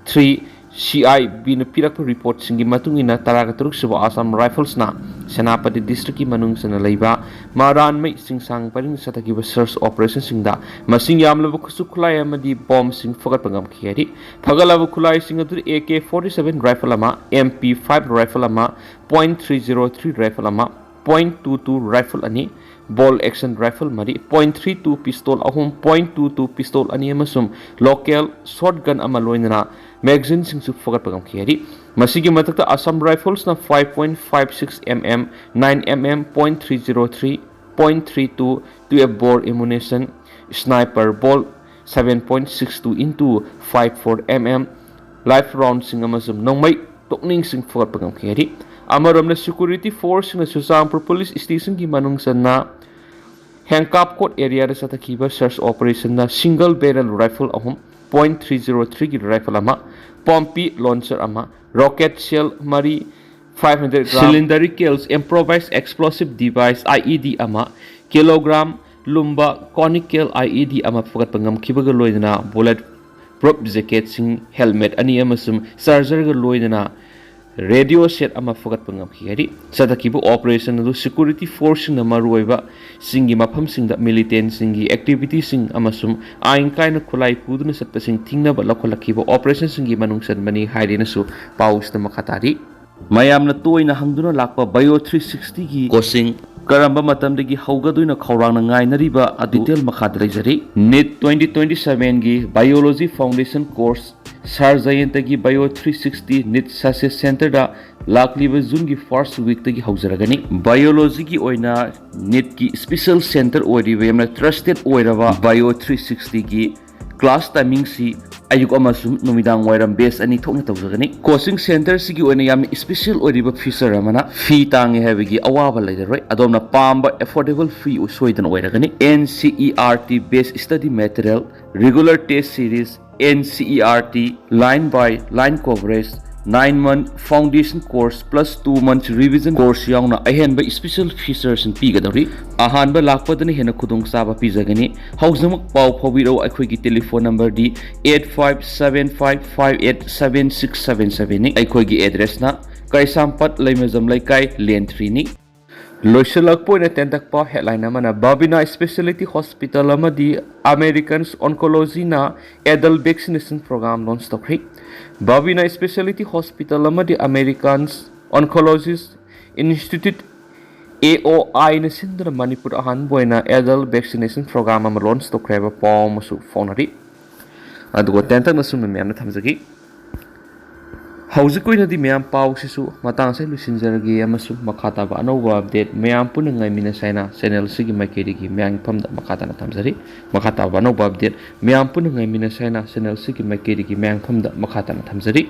ꯊ꯭ꯔꯤ ꯁꯤ ꯑꯥꯏ ꯕꯤꯅ ꯄꯤꯔꯛꯄ ꯔꯤꯄꯣꯔꯠꯁꯤꯡꯒꯤ ꯃꯇꯨꯡ ꯏꯟꯅ, ꯇꯔꯥꯒ ꯇꯔꯨꯛ ꯁꯨꯕ ꯑꯁꯥꯝ ꯔꯥꯏꯐꯜꯁꯅ ꯁꯦꯅꯥꯄꯇꯤ ꯗꯤꯁꯇ꯭ꯔꯤꯛꯀꯤ ꯃꯅꯨꯡ ꯆꯟꯅ ꯂꯩꯕ ꯃꯔꯥꯟꯃꯩ ꯆꯤꯡꯁꯥꯡ ꯄꯔꯤꯡꯗ ꯆꯠꯊꯈꯤꯕ ꯁꯔꯆ ꯑꯣꯄꯔꯦꯁꯟꯁꯤꯡꯗ ꯃꯁꯤꯡ ꯌꯥꯝꯂꯕ ꯈꯨꯠꯁꯨ ꯈꯨꯠꯂꯥꯏ ꯑꯃꯗꯤ ꯕꯣꯝꯁꯤꯡ ꯐꯒꯠꯄ ꯉꯝꯈꯤ ꯍꯥꯏꯔꯤ꯫ ꯐꯒꯠꯂꯕ ꯈꯨꯠꯂꯥꯏꯁꯤꯡ ꯑꯗꯨꯗꯤ A K forty seven rifle ꯑꯃ, ꯑꯦꯝ ꯄꯤ ꯐꯥꯏꯚ ꯔꯥꯏꯐꯜ ꯑꯃ, point three zero three rifle ꯑꯃ, ꯄꯣꯏꯟ ꯇꯨ ꯇꯨ ꯔꯥꯏꯐꯜ ꯑꯅꯤ, ꯕꯣꯜ ꯑꯦꯛꯁꯟ ꯔꯥꯏꯐꯜ ꯃꯔꯤ, ꯄꯣꯏꯟ ꯊ꯭ꯔꯤ ꯇꯨ ꯄꯤꯁꯇꯣꯜ ꯑꯍꯨꯝ, ꯄꯣꯏꯟ ꯇꯨ ꯇꯨ ꯄꯤꯁꯇꯣꯜ ꯑꯅꯤ ꯑꯃꯁꯨꯡ ꯂꯣꯀꯦꯜ ꯁꯣꯠ ꯒꯟ ꯑꯃ ꯂꯣꯏꯅꯅ ꯃꯦꯒꯥꯖꯤꯟꯁꯤꯡꯁꯨ ꯐꯒꯠꯄ ꯉꯝꯈꯤ ꯍꯥꯏꯔꯤ꯫ ꯃꯁꯤꯒꯤ ꯃꯊꯛꯇ ꯑꯁꯥꯝ ꯔꯥꯏꯐꯜꯁꯅ five point five six M M, nine M M, point three zero three, point three two, two A bore ammunition, sniper ball seven point six two into five four M M, live ꯔꯥꯎꯟꯁꯤꯡ ꯑꯃꯁꯨꯡ ꯅꯣꯡꯃꯩ ꯇꯣꯛꯅꯤꯡꯁꯤꯡ ꯐꯒꯠꯄ ꯉꯝꯈꯤ ꯍꯥꯏꯔꯤ꯫ ꯑꯃꯔꯣꯝꯗ security ꯐꯣꯔꯁꯁꯤꯡꯅ Churachandpur police ꯁ꯭ꯇꯦꯁꯟꯒꯤ ꯃꯅꯨꯡ ꯆꯟꯅ ꯍꯦꯡꯀꯥꯞꯀꯣꯠ ꯑꯦꯔꯤꯌꯥꯗ ꯆꯠꯊꯈꯤꯕ ꯁꯔꯆ ꯑꯣꯄꯔꯦꯁꯟꯗ ꯁꯤꯡꯒꯜ ꯕꯦꯔꯦꯜ ꯔꯥꯏꯐꯜ ꯑꯍꯨꯝ, ꯄꯣꯏꯟ ꯊ꯭ꯔꯤ ꯖꯤꯔꯣ ꯊ꯭ꯔꯤꯒꯤ ꯔꯥꯏꯐꯜ ꯑꯃ, ꯄꯣꯝꯄꯤ ꯂꯣꯟꯆꯔ ꯑꯃ, ꯔꯣꯀꯦꯠ ꯁꯦꯜ ꯃꯔꯤ, five hundred gram, cylindrical improvised explosive device, I E D, ꯑꯃ, ꯀꯤꯂꯣꯒ꯭ꯔꯥꯝ ꯂꯨꯝꯕ ꯀꯣꯅꯤꯀꯦꯜ ꯑꯥꯏ ꯏ ꯗꯤ ꯑꯃ ꯐꯒꯠꯄ ꯉꯝꯈꯤꯕꯒ ꯂꯣꯏꯅꯅ ꯕꯨꯂꯦꯠ ꯄ꯭ꯔꯨꯞ ꯖꯦꯀꯦꯠꯁꯤꯡ, ꯍꯦꯜꯃꯦꯠ ꯑꯅꯤ ꯑꯃꯁꯨꯡ ꯆꯥꯔꯖꯔꯒ ꯂꯣꯏꯅꯅ ꯔꯦꯗꯤꯑꯣ ꯁꯦꯠ ꯑꯃ ꯐꯒꯠꯄ ꯉꯝꯈꯤ ꯍꯥꯏꯔꯤ꯫ ꯆꯠꯊꯈꯤꯕ ꯑꯣꯄꯔꯦꯁꯟ ꯑꯗꯨ ꯁꯦꯀ꯭ꯌꯨꯔꯤꯇꯤ ꯐꯣꯔꯁꯁꯤꯡꯅ ꯃꯔꯨꯑꯣꯏꯕ ꯁꯤꯡꯒꯤ ꯃꯐꯝꯁꯤꯡꯗ ꯃꯤꯂꯤꯇꯦꯟꯁꯤꯡꯒꯤ ꯑꯦꯛꯇꯤꯚꯤꯇꯤꯁꯤꯡ ꯑꯃꯁꯨꯡ ꯑꯥꯏꯟ ꯀꯥꯏꯅ ꯈꯨꯠꯂꯥꯏ ꯄꯨꯗꯨꯅ ꯆꯠꯄꯁꯤꯡ ꯊꯤꯡꯅꯕ ꯂꯧꯈꯠꯂꯛꯈꯤꯕ ꯑꯣꯄꯔꯦꯁꯟꯁꯤꯡꯒꯤ ꯃꯅꯨꯡ ꯆꯟꯕꯅꯤ ꯍꯥꯏꯔꯦꯅꯁꯨ ꯄꯥꯎꯁꯤꯗ ꯃꯈꯥ ꯇꯥꯔꯤ꯫ ꯃꯌꯥꯝꯅ ꯇꯣꯏꯅ ꯍꯪꯗꯨꯅ ꯂꯥꯛꯄ ꯕꯥꯏꯑꯣ ꯊ꯭ꯔꯤ ꯁꯤꯛꯁꯇꯤꯒꯤ ꯀꯣꯆꯤꯡ ꯀꯔꯝꯕ ꯃꯇꯝꯗꯒꯤ ꯍꯧꯒꯗꯣꯏꯅꯣ ꯈꯧꯔꯥꯡꯅ ꯉꯥꯏꯅꯔꯤꯕ ꯑꯗꯨ ꯗꯤꯇꯦꯜ ꯃꯈꯥꯗ ꯂꯩꯖꯔꯤ꯫ ꯅꯤꯠ ꯇ꯭ꯋꯦꯟꯇꯤ ꯇ꯭ꯋꯦꯟꯇꯤ ꯁꯚꯦꯟꯒꯤ ꯕꯥꯏꯑꯣꯂꯣꯖꯤ ꯐꯥꯎꯟꯗꯦꯁꯟ ꯀꯣꯔꯁ ꯁꯥꯔ ꯖꯌꯟꯇꯒꯤ bio three sixty NEET success ꯁꯦꯟꯇꯔꯗ ꯂꯥꯛꯂꯤꯕ ꯖꯨꯟꯒꯤ ꯐꯥꯔꯁ ꯋꯤꯛꯇꯒꯤ ꯍꯧꯖꯔꯒꯅꯤ꯫ ꯕꯥꯏꯑꯣꯂꯣꯖꯤꯒꯤ ꯑꯣꯏꯅ ꯅꯤꯠꯀꯤ ꯁ꯭ꯄꯤꯁꯦꯜ ꯁꯦꯟꯇꯔ ꯑꯣꯏꯔꯤꯕ ꯌꯥꯝꯅ ꯇ꯭ꯔꯁꯇꯦꯠ ꯑꯣꯏꯔꯕ ꯕꯥꯏꯑꯣ ꯊ꯭ꯔꯤ ꯁꯤꯛꯁꯇꯤꯒꯤ ꯀ꯭ꯂꯥꯁ ꯇꯥꯏꯃꯤꯡꯁꯤ ꯑꯌꯨꯛ ꯑꯃꯁꯨꯡ ꯅꯨꯃꯤꯗꯥꯡ ꯋꯥꯏꯔꯝ ꯕꯦꯁ ꯑꯅꯤ ꯊꯣꯛꯅ ꯇꯧꯖꯒꯅꯤ꯫ ꯀꯣꯆꯤꯡ ꯁꯦꯟꯇꯔꯁꯤꯒꯤ ꯑꯣꯏꯅ ꯌꯥꯝꯅ ꯁ꯭ꯄꯤꯁꯦꯜ ꯑꯣꯏꯔꯤꯕ ꯐꯤꯆꯔ ꯑꯃꯅ ꯐꯤ ꯇꯥꯡꯉꯦ ꯍꯥꯏꯕꯒꯤ ꯑꯋꯥꯕ ꯂꯩꯔꯔꯣꯏ꯫ ꯑꯗꯣꯝꯅ ꯄꯥꯝꯕ ꯑꯦꯐꯣꯔꯗꯦꯕꯜ ꯐꯤ ꯁꯣꯏꯗꯅ ꯑꯣꯏꯔꯒꯅꯤ꯫ N C E R T based study material, regular test series, N C E R T, line by line coverage, nine month foundation course plus two month revision course ꯌꯥꯎꯅ ꯑꯍꯦꯟꯕ ꯁ꯭ꯄꯤꯁꯦꯜ ꯐꯤꯆꯔꯁꯤꯡ ꯄꯤꯒꯗꯧꯔꯤ꯫ ꯑꯍꯥꯟꯕ ꯂꯥꯛꯄꯗꯅ ꯍꯦꯟꯅ ꯈꯨꯗꯣꯡꯆꯥꯕ ꯄꯤꯖꯒꯅꯤ꯫ ꯍꯧꯖꯤꯛꯃꯛ ꯄꯥꯎ ꯐꯥꯎꯕꯤꯔꯛꯎ꯫ ꯑꯩꯈꯣꯏꯒꯤ ꯇꯦꯂꯤꯐꯣꯟ ꯅꯝꯕꯔꯗꯤ eight five seven five five eight seven six seven ꯁꯚꯦꯟꯅꯤ꯫ ꯑꯩꯈꯣꯏꯒꯤ ꯑꯦꯗ꯭ꯔꯦꯁꯅ ꯀꯩꯁꯥꯝꯄꯥꯠ ꯂꯩꯃꯖꯝ ꯂꯩꯀꯥꯏ, ꯂꯦꯟ ꯊ꯭ꯔꯤꯅꯤ꯫ ꯂꯣꯏꯁꯤꯜꯂꯛꯄ ꯑꯣꯏꯅ ꯇꯦꯟꯇꯛꯄ ꯍꯦꯗꯂꯥꯏꯟ ꯑꯃꯅ ꯕꯥꯕꯤꯅꯥ ꯁ꯭ꯄꯦꯁꯤꯌꯦꯂꯤꯇꯤ ꯍꯣꯁꯄꯤꯇꯥꯜ ꯑꯃꯗꯤ ꯑꯃꯦꯔꯤꯀꯟꯁ ꯑꯣꯟꯀꯣꯂꯣꯖꯤꯅ ꯑꯦꯗꯜ ꯚꯦꯛꯁꯤꯅꯦꯁꯟ ꯄ꯭ꯔꯣꯒ꯭ꯔꯥꯝ ꯂꯣꯟꯆ ꯇꯧꯈ꯭ꯔꯦ꯫ ꯕꯥꯕꯤꯅꯥ ꯁ꯭ꯄꯦꯁꯤꯌꯦꯂꯤꯇꯤ ꯍꯣꯁꯄꯤꯇꯥꯜ ꯑꯃꯗꯤ ꯑꯃꯦꯔꯤꯀꯟꯁ ꯑꯣꯟꯀꯣꯂꯣꯖꯤꯁ ꯏꯟꯁꯇꯤꯇ꯭ꯌꯨꯠ, ꯑꯦ ꯑꯣ ꯑꯥꯏꯅ ꯁꯤꯟꯗꯨꯅ ꯃꯅꯤꯄꯨꯔ ꯑꯍꯥꯟꯕ ꯑꯣꯏꯅ ꯑꯦꯗꯜ ꯚꯦꯛꯁꯤꯅꯦꯁꯟ ꯄ꯭ꯔꯣꯒ꯭ꯔꯥꯝ ꯑꯃ ꯂꯣꯟꯆ ꯇꯧꯈ꯭ꯔꯦ ꯍꯥꯏꯕ ꯄꯥꯎ ꯑꯃꯁꯨ ꯐꯥꯎꯅꯔꯤ꯫ ꯑꯗꯨꯒ ꯇꯦꯟꯇꯛꯅ ꯁꯨꯝꯅ ꯃꯌꯥꯝꯅ ꯊꯝꯖꯒꯦ꯫ ꯍꯧꯖꯤꯛ ꯑꯣꯏꯅꯗꯤ ꯃꯌꯥꯝ ꯄꯥꯎꯁꯤꯁꯨ ꯃꯇꯥꯡ ꯑꯁꯤꯗ ꯂꯣꯏꯁꯤꯟꯖꯔꯒꯦ ꯑꯃꯁꯨꯡ ꯃꯈꯥ ꯇꯥꯕ ꯑꯅꯧꯕ ꯑꯞꯗꯦꯠ ꯃꯌꯥꯝ ꯄꯨꯟꯅ ꯉꯥꯏꯃꯤꯟꯅꯁꯦ ꯍꯥꯏꯅ ꯆꯦꯅꯦꯜ ꯑꯁꯤꯒꯤ ꯃꯥꯏꯀꯩꯗꯒꯤ ꯃꯌꯥꯝꯒꯤ ꯃꯐꯝꯗ ꯃꯈꯥ ꯇꯥꯅ ꯊꯝꯖꯔꯤ꯫ ꯃꯈꯥ ꯇꯥꯕ ꯑꯅꯧꯕ ꯑꯞꯗꯦꯠ ꯃꯌꯥꯝ ꯄꯨꯟꯅ ꯉꯥꯏꯃꯤꯟꯅꯁꯦ ꯍꯥꯏꯅ ꯆꯦꯅꯦꯜ ꯑꯁꯤꯒꯤ ꯃꯥꯏꯀꯩꯗꯒꯤ ꯃꯌꯥꯝꯒꯤ ꯃꯐꯝꯗ ꯃꯈꯥ ꯇꯥꯅ ꯊꯝꯖꯔꯤ꯫